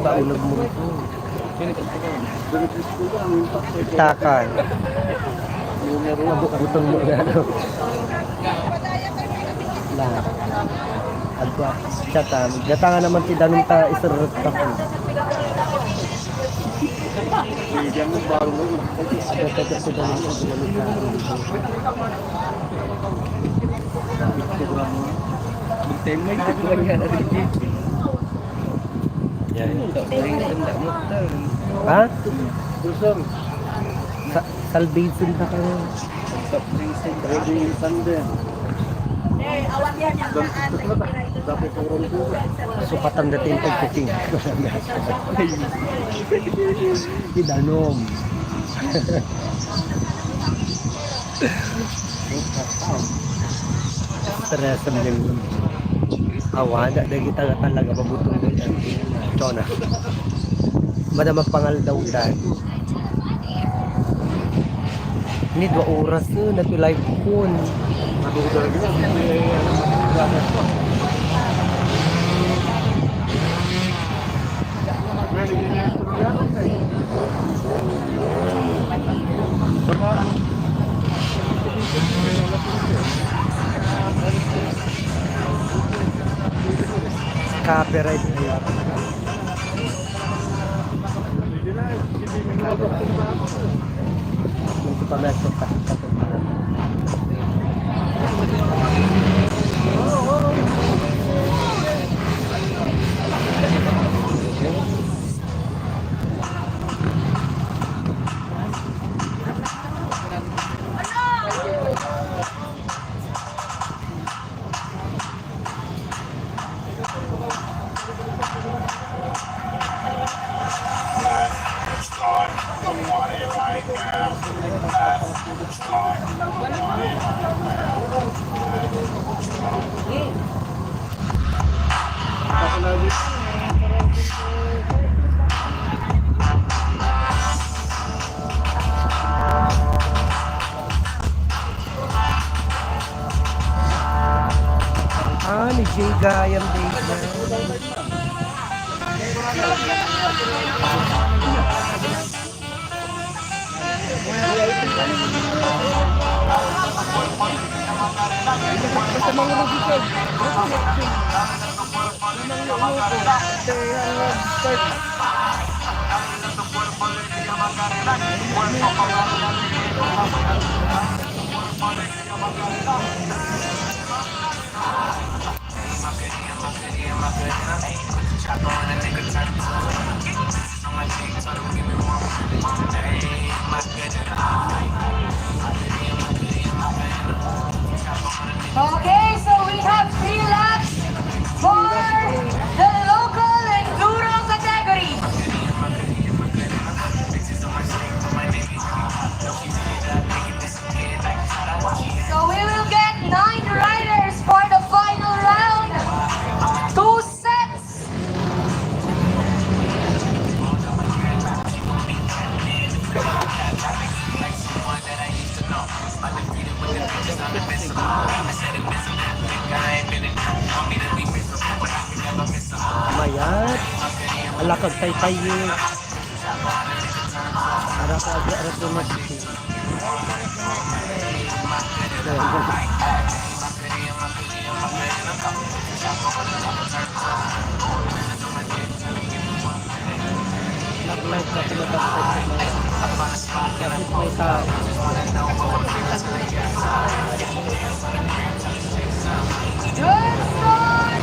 paunag mo ito. Takan. Mabukbutang mo na, no? Lahat. Agwa, chat, ah. Datangan naman ti danum ta isurut ta. Magtemay, tignan niya na rin. Yan. Ha? Sa-, salvation na kayo. Sukatan na tayo pagkuking. Idanom. Stress ang linggo. Awa, da, da kita nga talaga mabutong dito. Chona. Madama pangaldaw dan. Ni dua oras, eh, natulay ko. Copyright. Ah, ni Jay Gayam, Dave. Okay, so we have three laps for the local enduro category. So we will get nine riders for the final round. Two sets. Mayat. Alakag tay tayo. Para sa aga, aras na mas. Nag-live ka, tumatapos na. Kasi may tao. Johnson!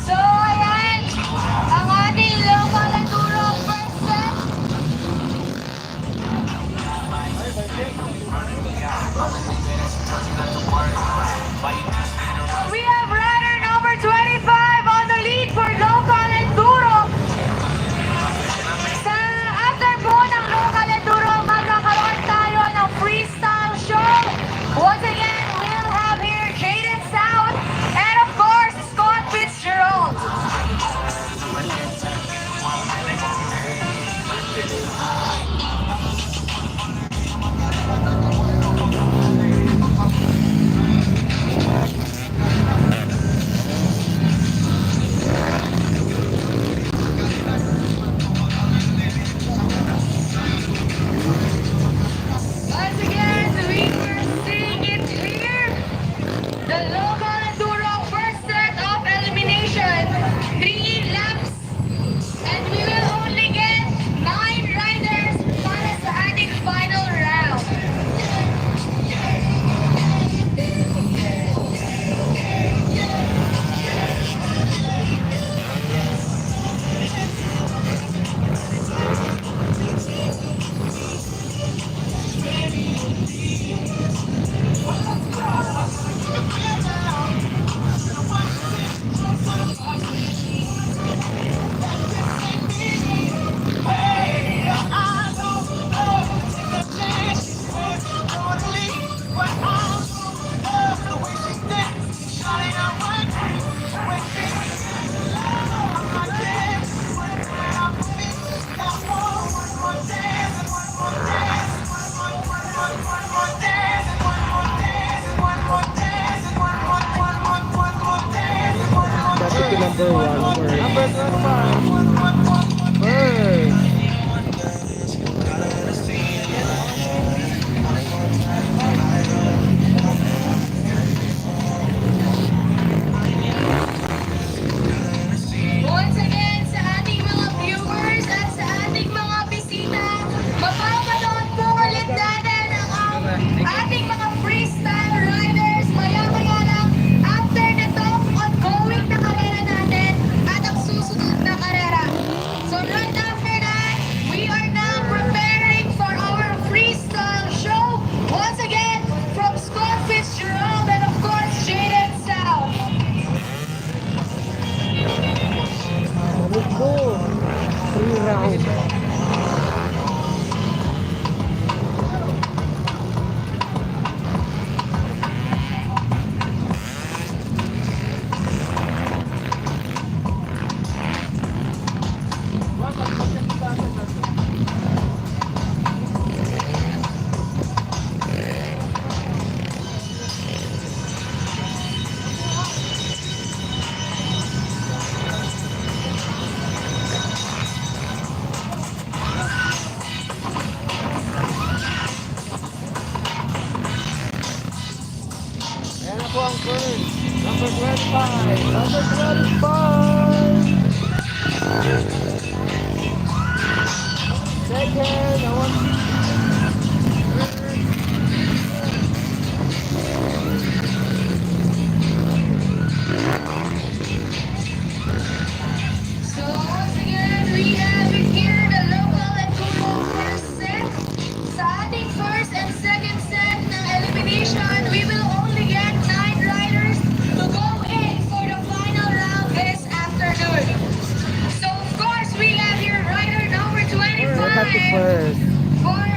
So, ayan, ang ating local enduro first set. We have rider number twenty-five on the lead for local enduro. Sa after po ng local enduro, magkakaroon tayo ng freestyle show. Once again, we'll have here Jaden South and of course, Scott Fitzgerald. Dati ko number one first. Number twenty-five. First. Once again, sa ating mga viewers at sa ating mga bisita, mapapanood po ulit natin ang, ang ating mga freestyle riders maya-maya lang after nitong ongoing na karera natin at ang susunod na karera. So right after that, we are now preparing for our freestyle show. Once again, from Scott Fitzgerald and of course, Jaden South. Three rounds. Ayan na po ang first. Number twenty-five. Number twenty-five. Second, I want So, once again, we have it here, the local and Kuro first set. Sa ating first and second set ng elimination, we will only get nine riders to go in for the final round this afternoon. So, of course, we have here rider number twenty-five for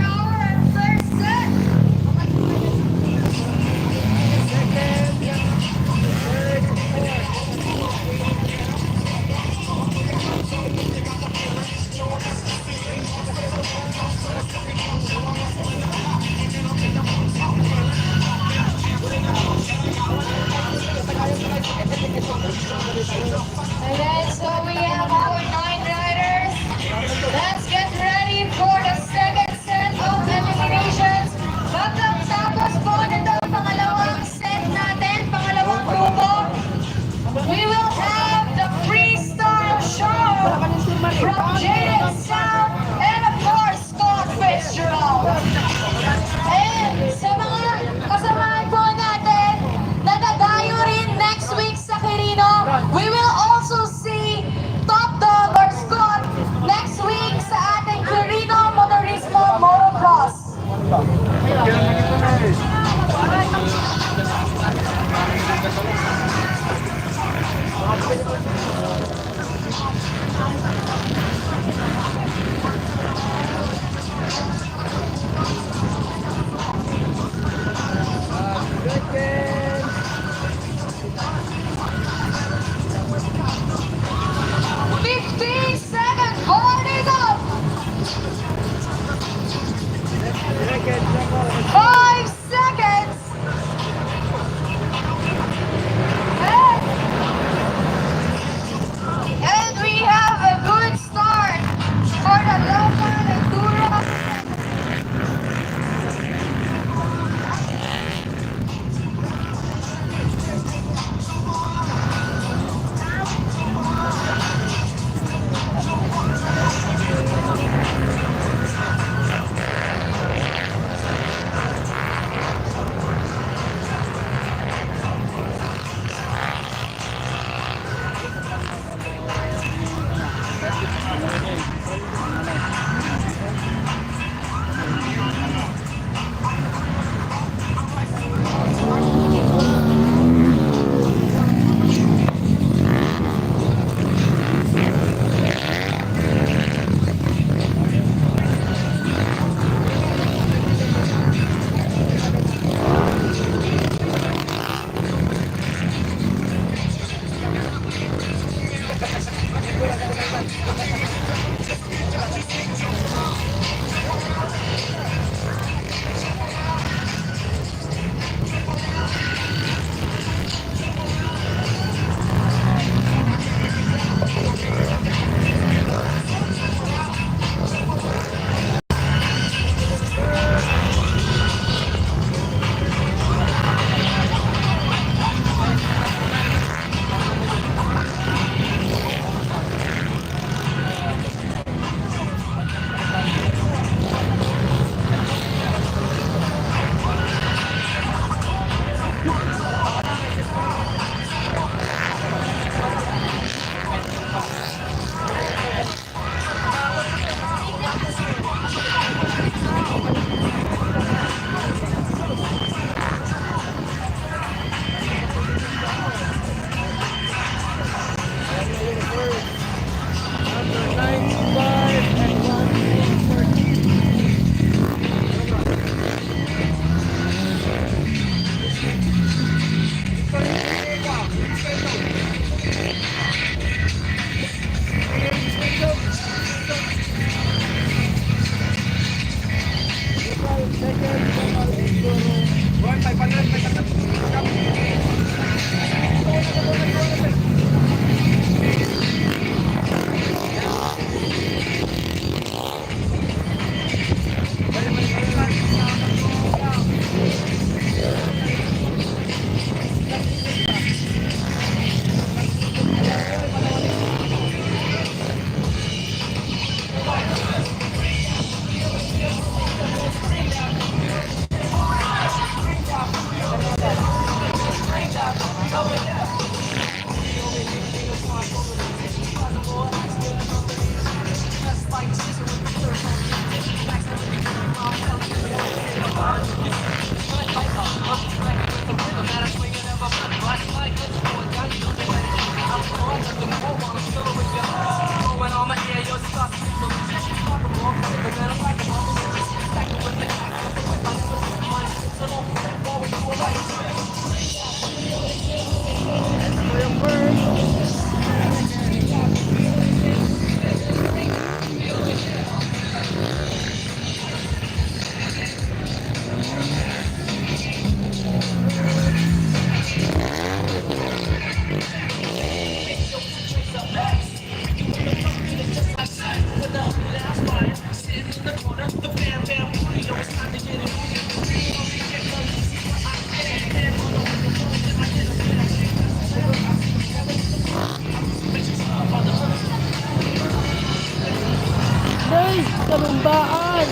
Guys, kalumbaan!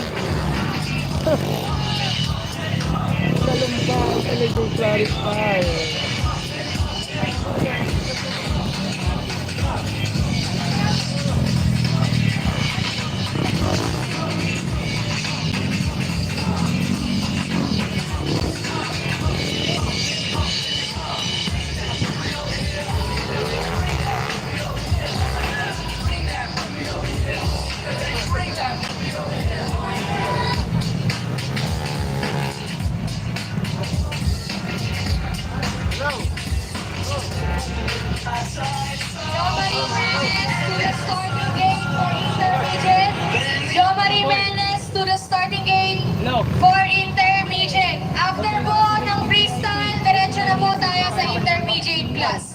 Kalumbaan talaga yung clarifier. Jomari Menes to the starting gate for intermediate. Jomari Menes to the starting gate for intermediate. After po ng freestyle, diretso na po tayo sa intermediate class.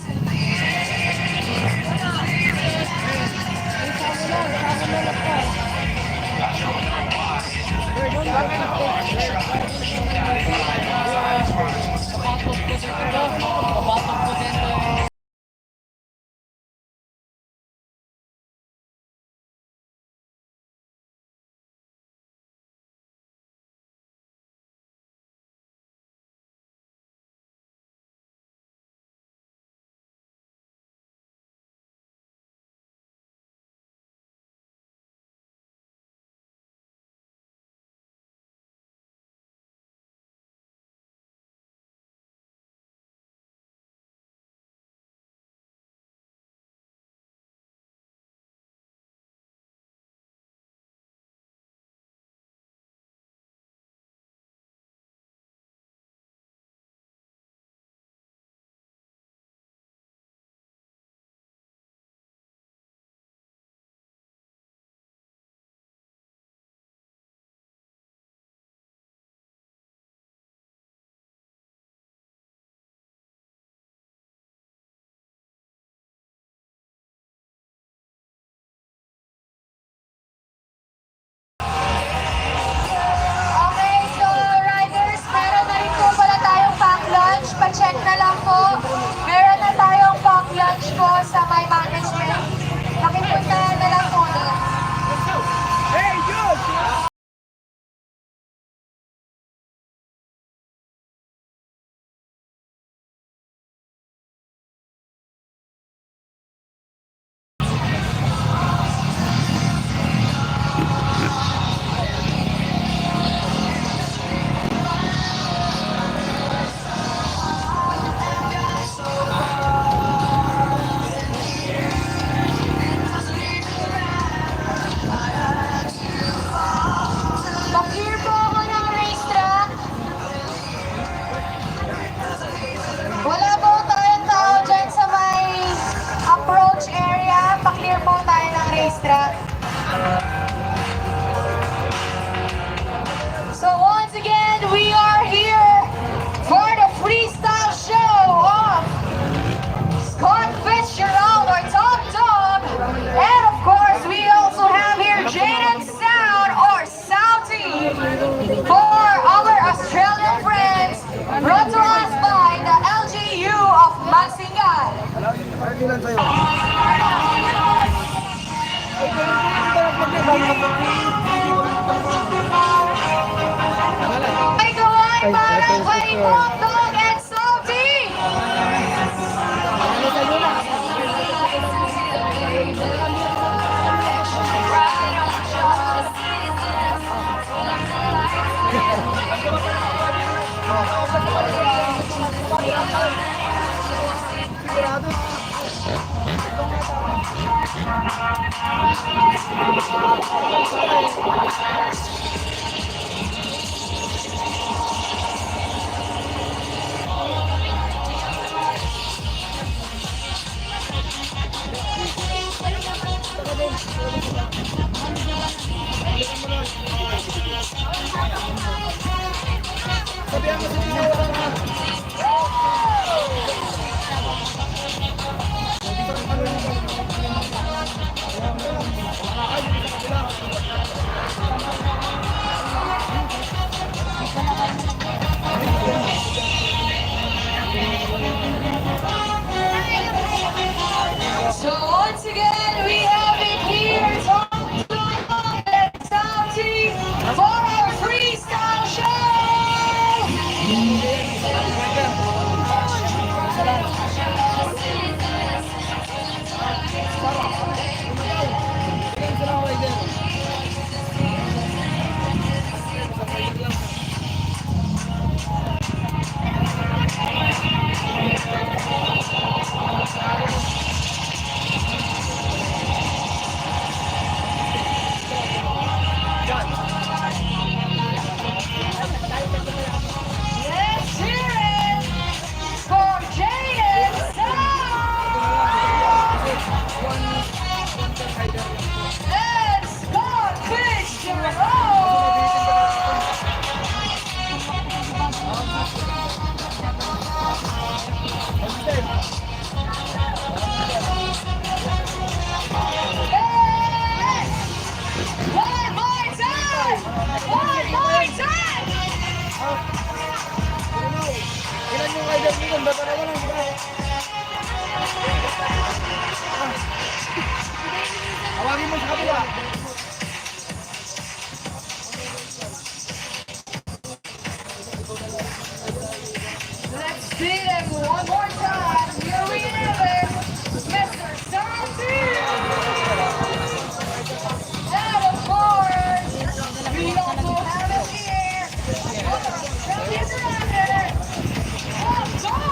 Okay, so riders, meron na rin po pala tayong pack lunch. Pa-check na lang po. Meron na tayong pack lunch po sa may management. Pakipuntahan na lang po doon. Pa-clear po ako ng racetrack. Wala po tayong tao dyan sa may approach area. Pa-clear po tayo ng racetrack. So once again, we are here for the freestyle show of Scott Fitzgerald, our top dog. And of course, we also have here Jaden Sound, or Southie, for our Australian friends, brought to us by the L G U of Mansingan. Ay, kaway para kay Bongdong and Salty! So once again, we have it here, Tom Tulfo and Tom T for our freestyle show! Let's hear it for J S L! Let's go, Fitzgerald! One more time! One more time! Ilan yung rider dito? Dalawa lang, di ba? Tawagin mo sa kabila. Let's see them one more time. Here we have it, Mister Santi! And of course, we also have it here, our champion rider, Tom Tom!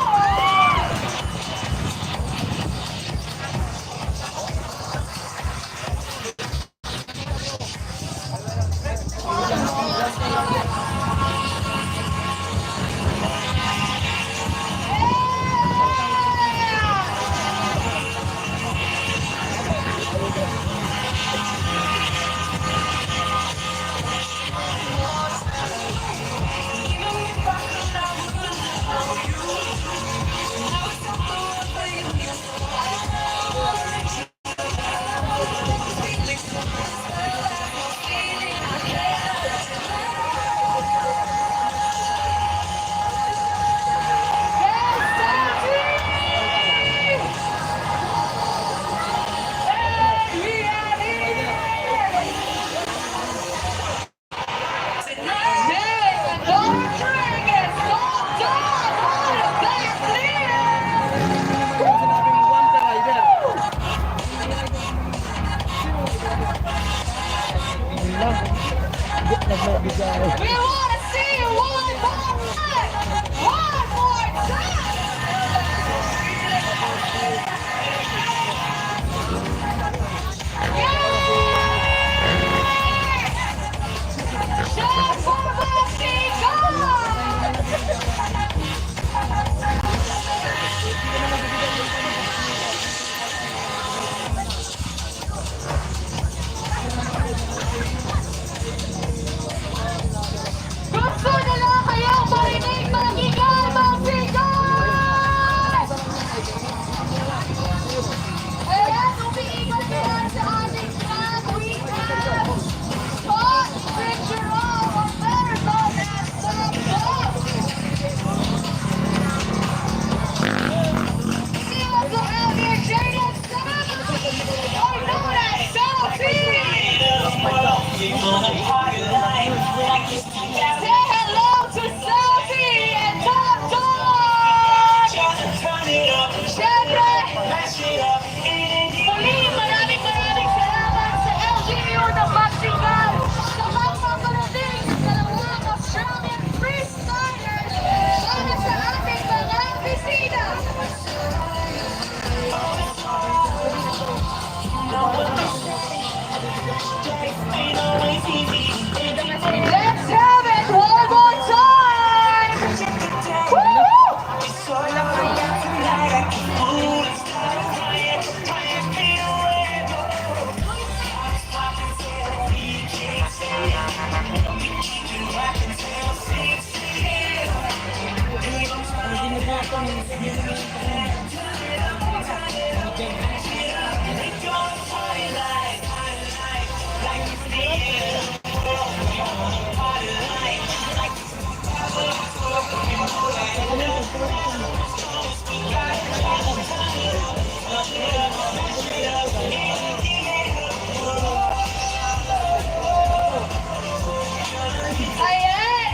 Ayan!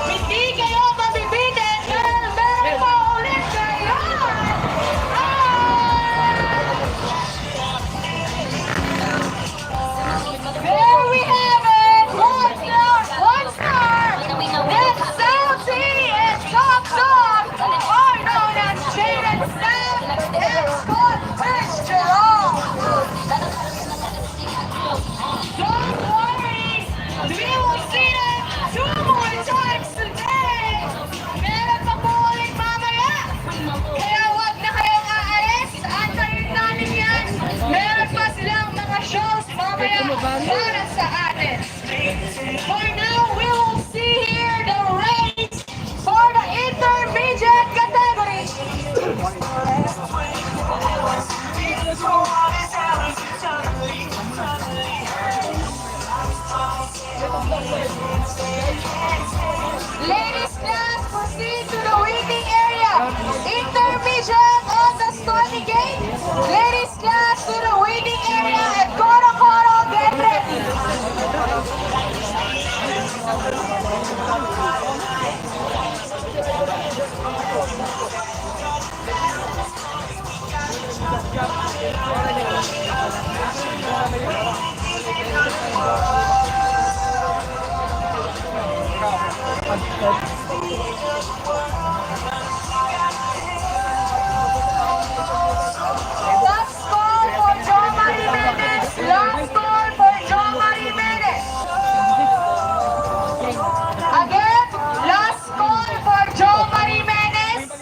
Hindi kayo mabibitin dahil meron pa ulit kayo! Ah! There we have it! One star! One star! That's South Sea and Top Dog! Are known as Jaden Sam and Scott Fitzgerald! Don't worry! We will see them two more times today! Meron pa po ulit mamaya! Kaya wag na kayong aalis! Antayin natin yan! Meron pa silang mga shows mamaya para sa atin! For now, we will see here the race for the intermediate category. Ladies class, proceed to the waiting area. Intermediate on the starting gate. Ladies class to the waiting area and Koro Koro, get ready. Last call for Jomar Jimenez. Last call for Jomar Jimenez. Again, last call for Jomar Jimenez.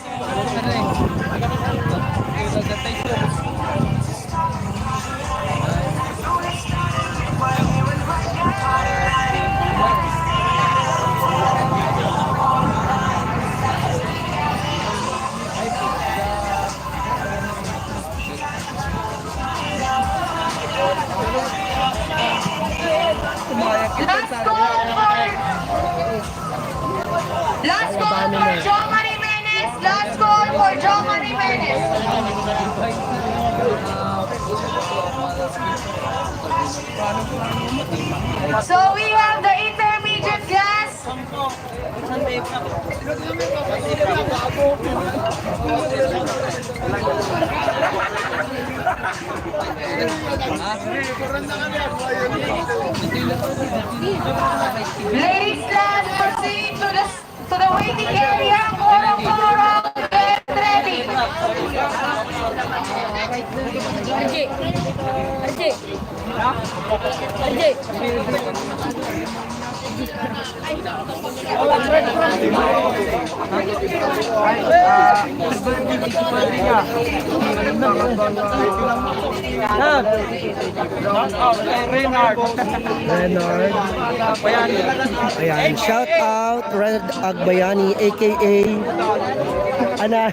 Last call for, last call for Jomar Jimenez. Last call for Jomar Jimenez. So we have the intermediate class. Ladies class, proceed to the, to the waiting area. Koro, koro, get ready. Leonard. Ayan, shout out Red Agbayani, A K A Ana.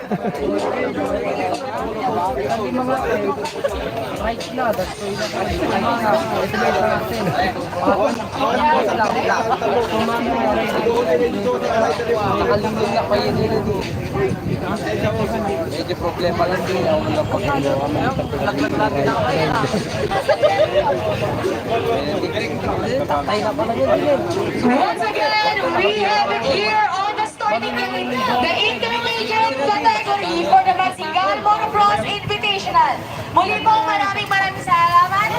Medyo problema lang din, ang mga pagkawa, may Once again, we have it here on the starting gate, the intermediate category for the Magsingal Motocross Invitational. Muli po, maraming, maraming salamat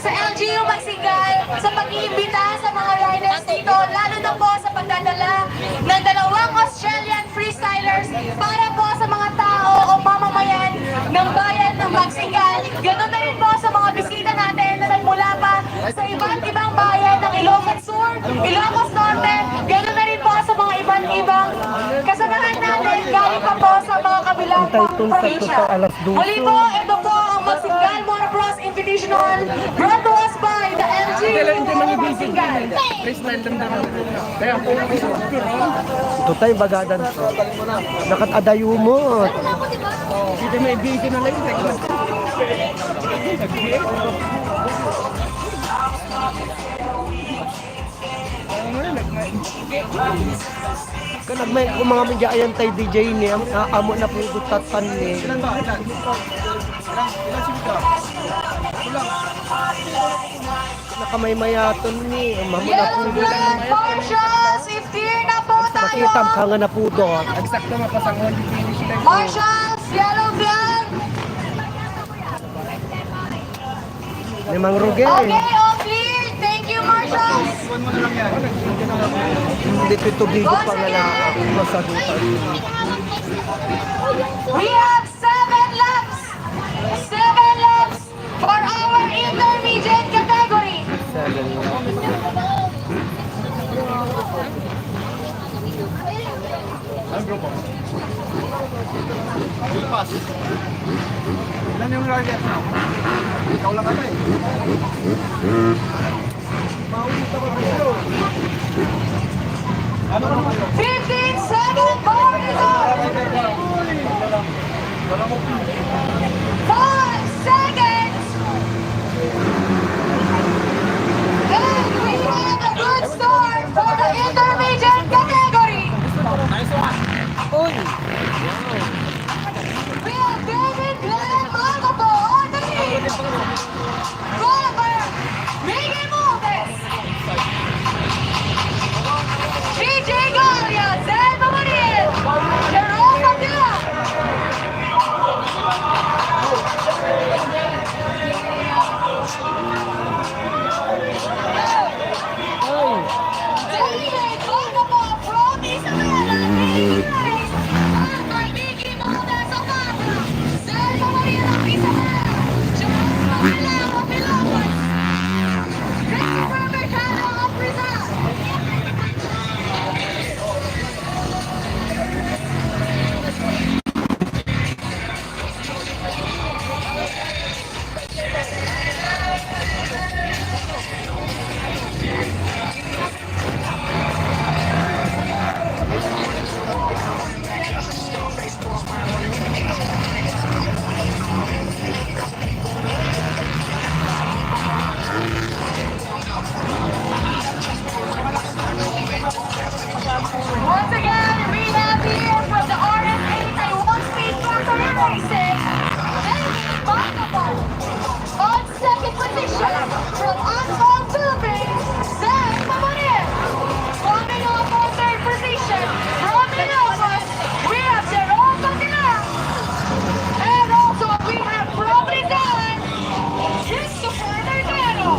sa L G U Magsingal sa pag-iimbita sa mga riders dito, lalo na po sa pagdadala ng dalawang Australian freestylers para po sa mga tao o mamamayan ng bayan ng Magsingal. Ganun na rin po sa mga bisita natin na nagmula pa sa iba't ibang bayan ng Ilocos Sur, Ilocos Norte, ganoon na rin po sa mga iba't ibang kasamahan natin galing pa po sa mga kabilang pang probinsya. Muli po, ito po ang Magsingal Motocross Invitational, brought to us by Ito tayo bagadan to. Nakat adayo mo. Ito may video na lang. Kanag may kung mga media ayan tay D J ni, am-, a-, amo na po yung tatan ni. Nakamaymayaton ni, amo na po. Yellow flag, marshals, if clear na po tayo. Pakitam ka nga na po doon. Eksakto, mapasangon. Marshals, yellow flag. Ni Mang Ruge. Okay, all clear. Thank you, marshals. Dito ito bigo pa nga na masagutan. We have seven laps. Seven laps for our intermediate category. Seven. Anong grupo? Pass. Ilan yung rider? Ikaw lang ata eh. Fifteen seconds for the goal. Five seconds. And we have a good start for the intermediate category. Nice one. Uy! Will David Glenn Makapo on the lead. Followed by Miggy Montes, P J Goria, Zed Mamaniel, Jerome Padilla. David Makapo from Isabela, Miggy Montes of Abra, Zed Mamaniel of Isabela, Jerome Padilla of Ilocos, Christopher Mercado of Rizal. Once again, we have here from the R S A Taiwan Speed Factory Racing, David Makapo. On second position, from Anton, Philippines, Zed Mamonia. Coming up on third position, from Ilocos, we have Jerome Pagila. And also, we have from Rizal, Christopher Mercado.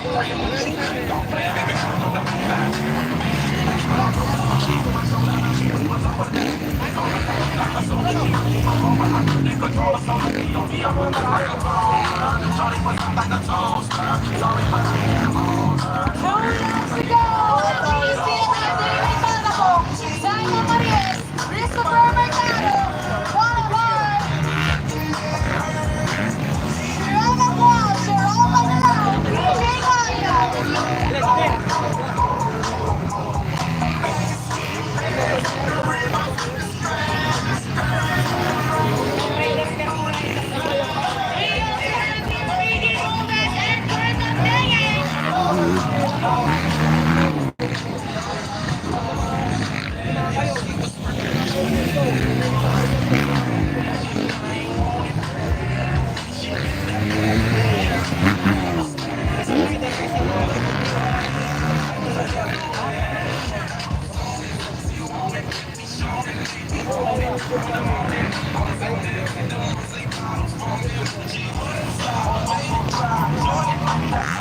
Two laps to go. Please see it at the Revival. Simon Mariel, Christopher Mercado, Juan Abad, Jerome Aguas, Jerome Aguilao, P J Galia.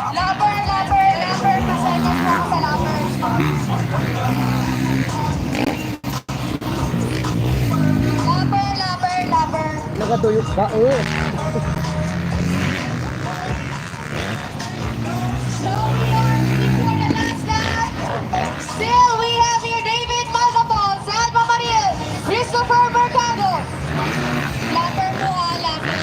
Lover, lover, lover, pasensya po sa lover. Lover, lover, lover. Nagatuyok ba? Oh. So we are ready for the last lap. Still, we have here David Malcapol, Salva Mariel, Christopher Mercado. Lover po, ah, lover.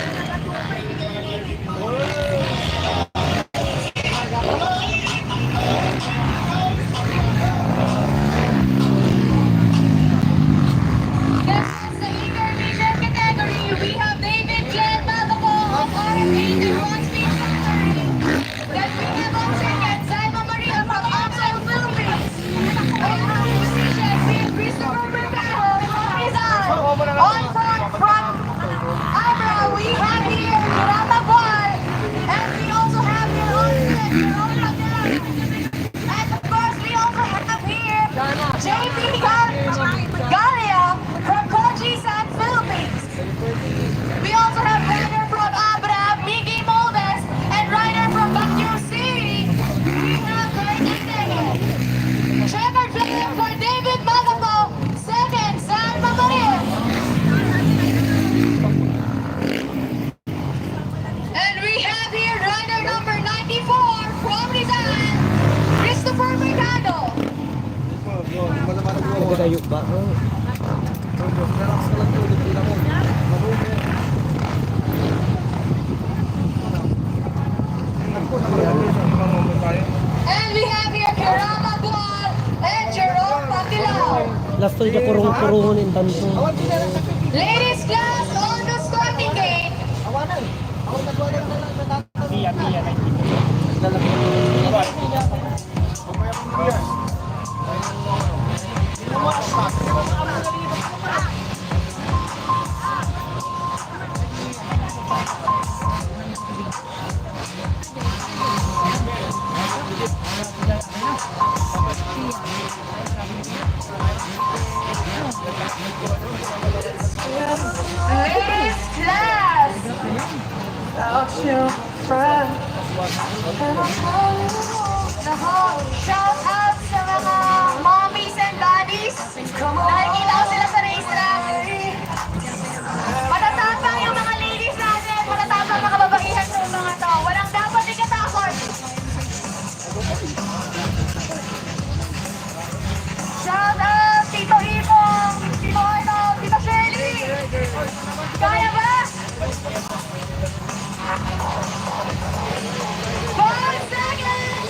That's the intermediate category. We have David Glenn Malcapol of R F H and One Speed Factory. Then we have also again Simon Maria from Upside Philippines. We have musician with Christopher Mercado from Rizal. On from, from Abra, we have here Jonathan Gual. And we also have here on stage Jerome Paterno. And of course, we also have here J P Gal-, Galia from Kojisan, Philippines. We also have rider from Abra, Miggy Moldes, and rider from Baguio City. We have Kurt Aiteke. Checkered flag for David Malcapol, second, Salva Maria. And we have here rider number ninety-four from Rizal, Christopher Mercado. Nagkadayo ba? Oh. And we have here Kirama Gual and Jerome Patilao. Last to, kurong-kurungon in tanto. Ladies class on the starting gate. Ladies class! Without you, friend. Nako, shout out sa mga mommies and daddies. Nakikita ko sila sa racetrack. Matatapang yung mga ladies natin. Matatapang mga kababaihan ng mga to. Walang dapat ikatakot. Shout out, Tito Ipong, Tito Arnold, Tito Shirley. Kaya ba? Five seconds!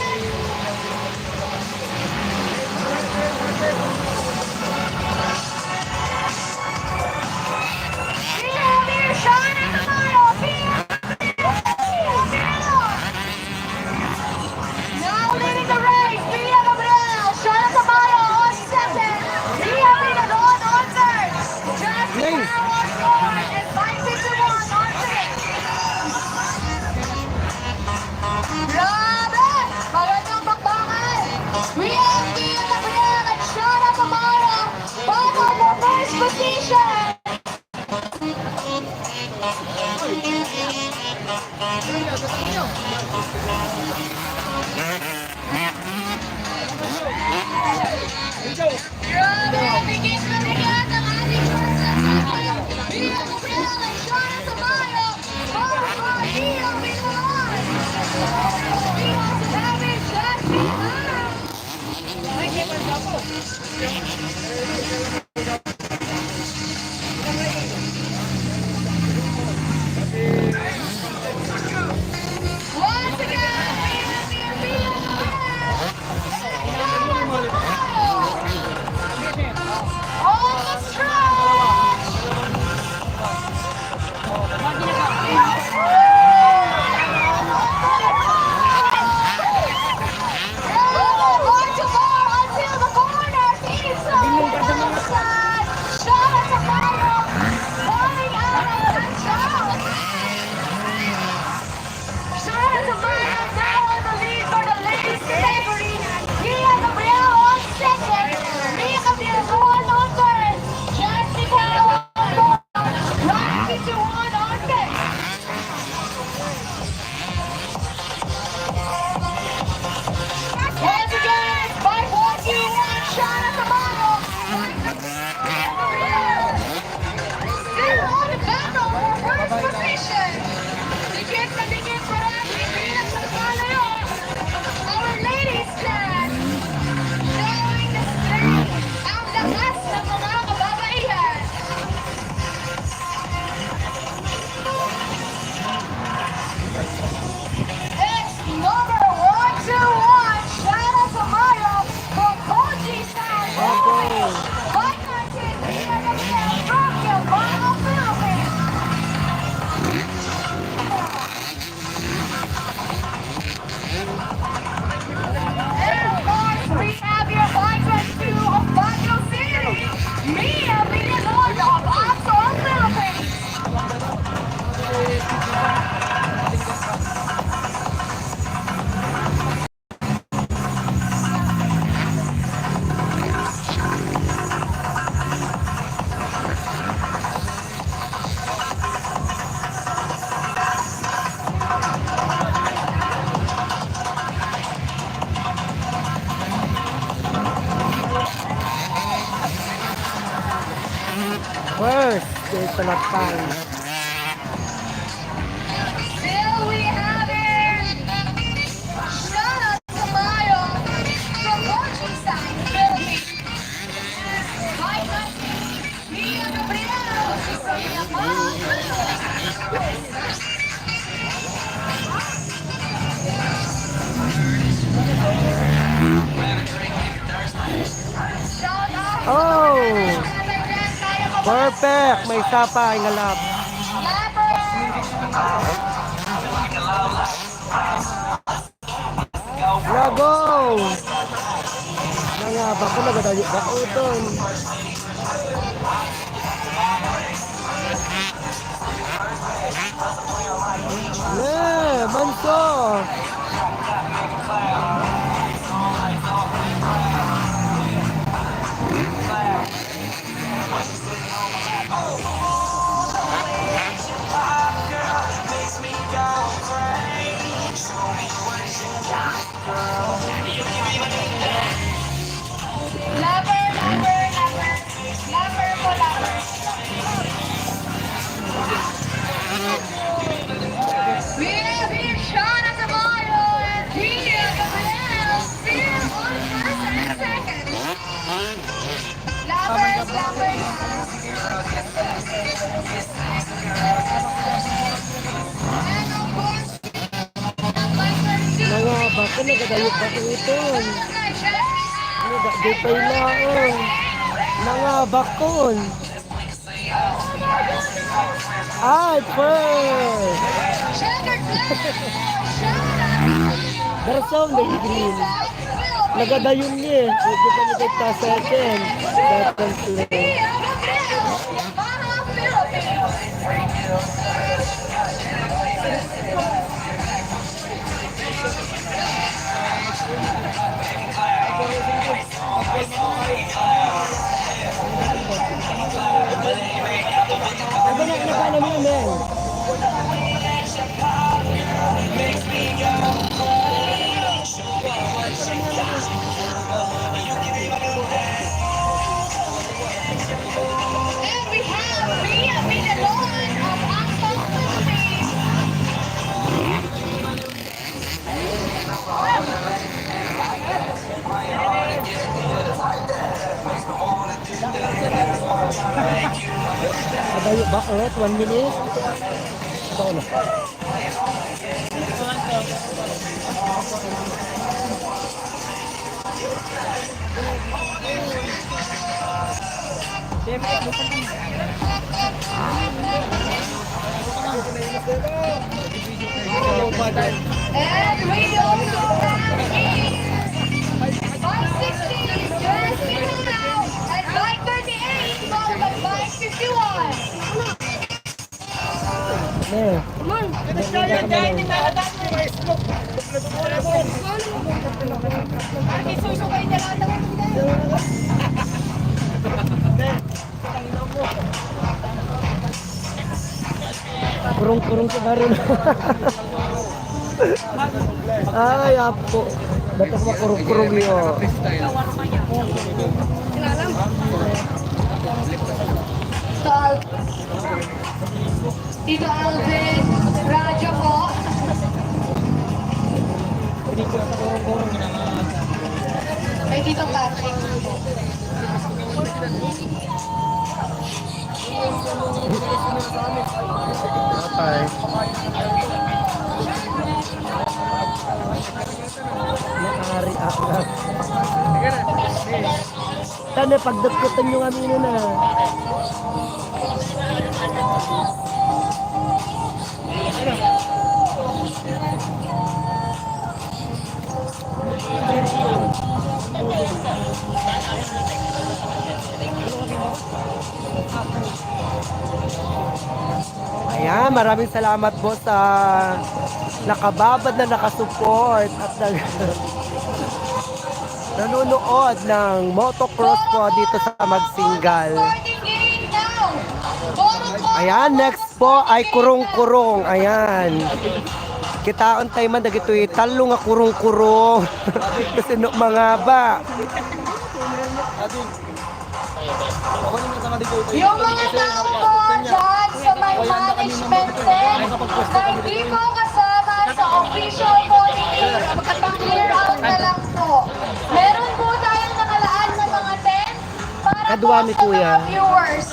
Once again, we have the appeal. All the strong. Shout out to Maya now on the lead for the ladies category. Pia Gabriel on second. Mia Gabriel on third. Jessica on fourth. Rocky Juan on fifth. Once again, five one two one, Shana Tamaro. Still on the battle for first position. Dikit na dikit pa rin ang bilang ng palayo. Our ladies dance. Showing the strength. Ang lakas ng mga kababaihan. It's number one two one, Shana Tamayo from Kochi San. By nineteen, Pia Gabriel from Guiuan, Philippines. And of course, we have your vibrant crew of Baguio City, Mia Villalona of Aso, Philippines. First, kay Palakpay. Still we have it. Shana Tamayo from Portuguese, Philippines. Hi, Mia Gabriel. Oh! Perfect! May sapay nga lap. Lago! Nangabak ko, nagadayo ka, utol. Ne, banso! Lover, lover, lover. Lover ko, lover. We have here Shana Tamayo and Pia Gabriel, still on first and second. Lovers, lovers. And of course, Nangabak ko, nagadayo ka ko iton. Ano ba, di pa ilaon. Nangabak ko. Ay, first! Darasam na green. Nagadayon niya eh. Hindi pa nagtagpa second. Second place. Ano na, ano pa, ano mo yun, men? And we have Mia Villalon of Aso, Philippines. Adayo ba, ulit? One minute? Ito na. And we also have five sixty, U S people now, and five thirty-eight, followed by five fifty-one. Eh. Kurung-kurung sa baril. Ay, apo. Ba't ako makurung-kurung niyo? Tito Alvin, radyo po. Kay Tito Patrick. Okay. Nakari ako. Tanda, pagdagkutan nyo kami nun, ah. Ayan, maraming salamat po sa nakababad na nakasupport at nag-, nanonood ng motocross po dito sa Magsingal. Ayan, next po ay kurung-kurung. Ayan. Kitaon tayo man dagitoy tallo nga kurung-kurung. Kasi no, mga ba? Yung mga tao po dyan sa may management deck na hindi po kasama sa official committee, pa-clear out na lang po. Meron po tayong nakalaan na mga tent para po sa mga viewers.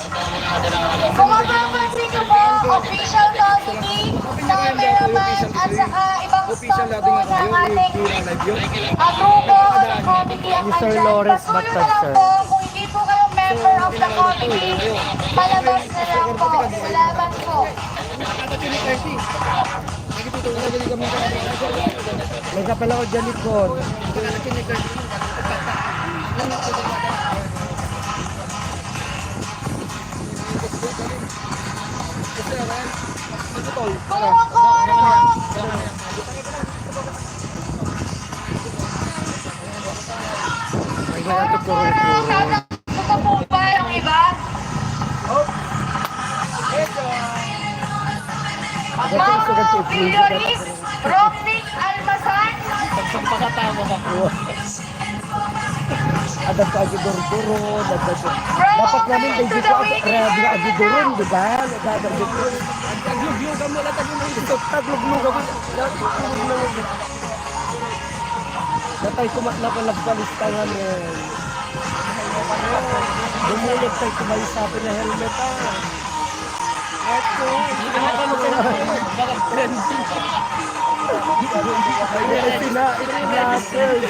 Kung mapapansin niyo po, official committee, cameraman, at saka ibang staff po ng ating, ah, grupo o ng committee ang andyan. Pasuyo na lang po, kung hindi po kayo member of the committee, palabas na lang po. Salamat po. May kapala ko dyan, likod. Kung ako, ano? Ay, wala to, puro-puro. Gusto po ba yung iba? Mauro Villoris, Romnick Almasan. Pagpakatawa ka po. Adda pa agi durduro, adda pa. Dapat namin kay Jiko agi, kaya agi duron, di ba? Nagdadagdag. Tagluglugan mo lang, tagluglugan mo. Tagluglugan mo. Natay kumat na pala nagpalistangan eh. Bumulog tayo kumayo sa akin na helmet ah. Ay, sina, glasses.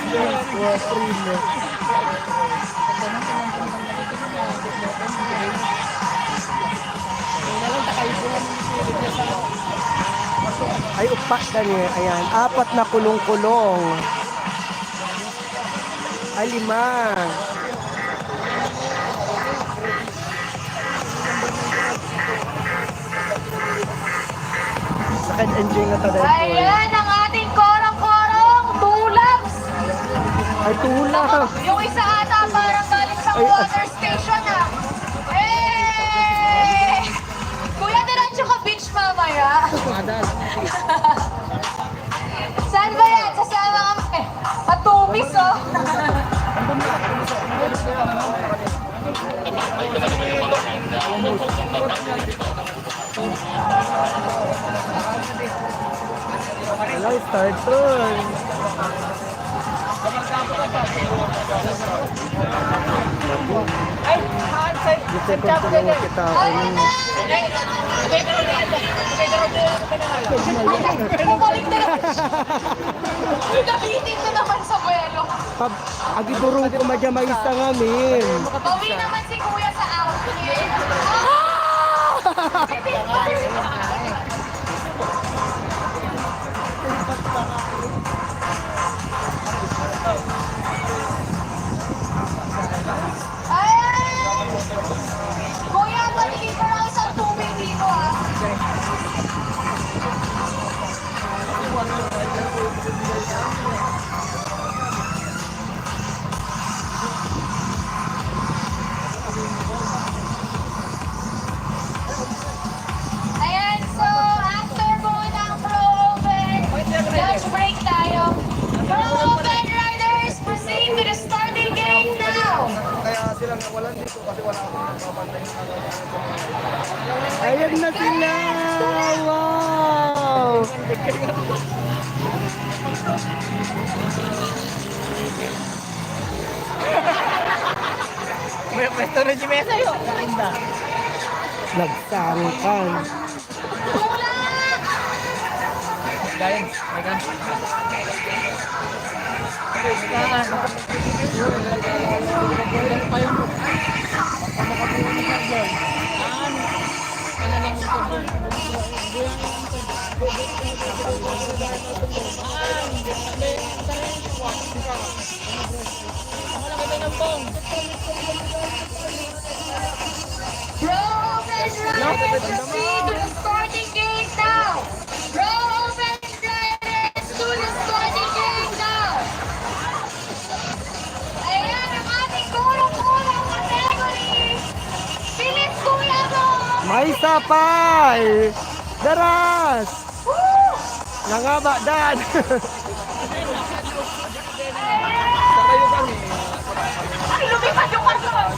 Wa, primo. Ay, upat na niya. Ayan, apat na kulong-kulong. Ay, lima. Naka-enjoy nga tayo. Ayan, ang ating korong-korong, two laps. Ay, two laps. Yung isa ata parang galing sa water station, ah. Eh! Kuya, diretso ka beach mamaya. Saan ba yan? Sasama kami. Matumis, oh. Hello, start turn. Ay, handset. Second tulong kita. Ano? Bumalik na naman. Gamitin na naman sa buwelo. Pab-, agidurong ko madya maysa ngamin. Bawi naman si Kuya sa outfit. Ah! Ay! Kuya, patigil ko lang isang tubig dito, ah. Ayan, so, after po ng Pro Open, lunch break tayo. Pro Open riders, proceed to the starting gate now. Kaya sila nawalan dito kasi wala akong nagpapantay. Ayan na sila! Wow! May pwesto na si Mesa, yo. Inda. Nagsangkal. Guys, may ka. Pro Open riders, proceed to the starting gate now. Pro Open riders to the starting gate now. Ayan ang ating gurong-gurong category. Bilis, kuya mo. May sapay. Daras. Woo! Nangaba, Dan. Ay, lumipad yung karton!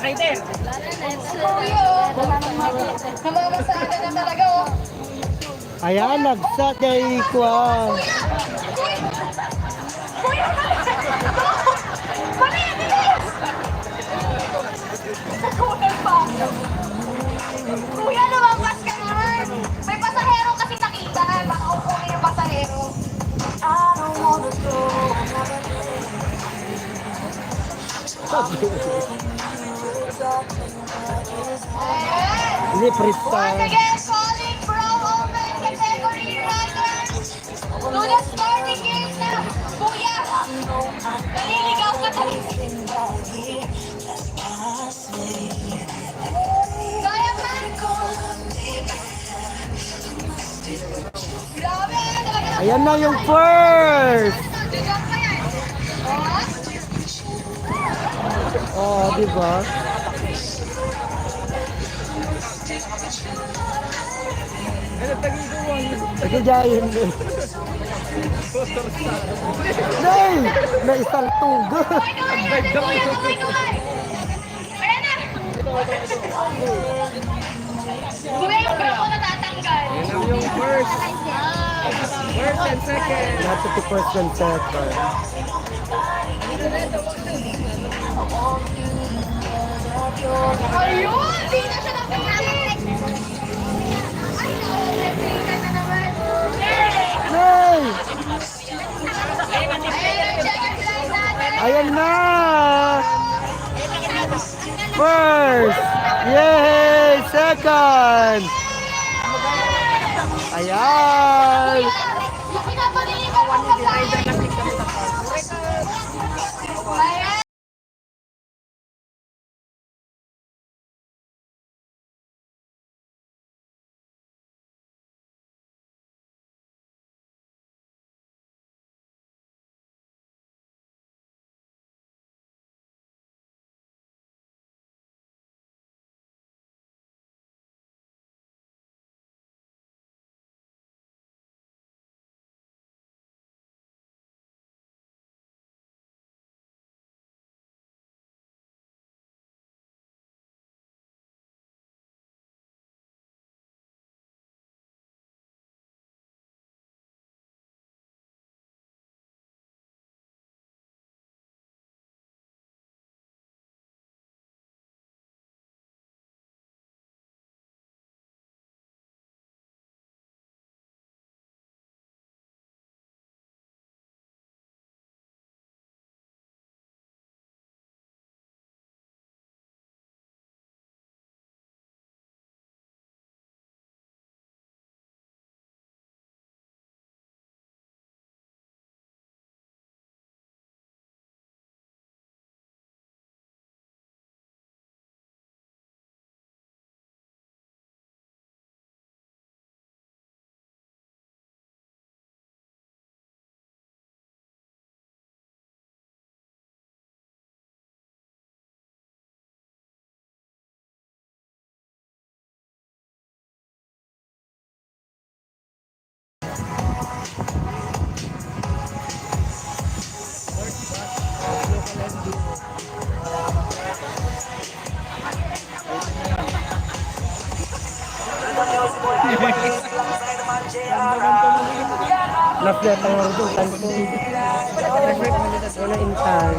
Rider! Kuya, oh. Namamasada na talaga, oh. Ayan, nagsat day kuan. Kuya! Kuya! Kuya! Kuya! Kuya! Kuya, lumabas ka naman! May pasahero kasi nakita. Baka upuin yung pasahero. Hindi, freestyle. Once again, calling Pro Open category runners. Lunas Party Games na! Kuya! Naliligaw ka talaga. Kaya pa? Grabe, talaga. Ayan na yung first! Jump pa yan. Oh. Oh, di ba? Sige, Jayon. Nay! Naisaltog. Ayan na! Kuya, yung bra ko natatanggal. Yan ang yung first. First and second. Not the first and second. Ayun! Di na siya napili! Ay, naku, napili ka na naman. Yay! Nay! Ayan na! First! Yay! Second! Ayan! Wala intang.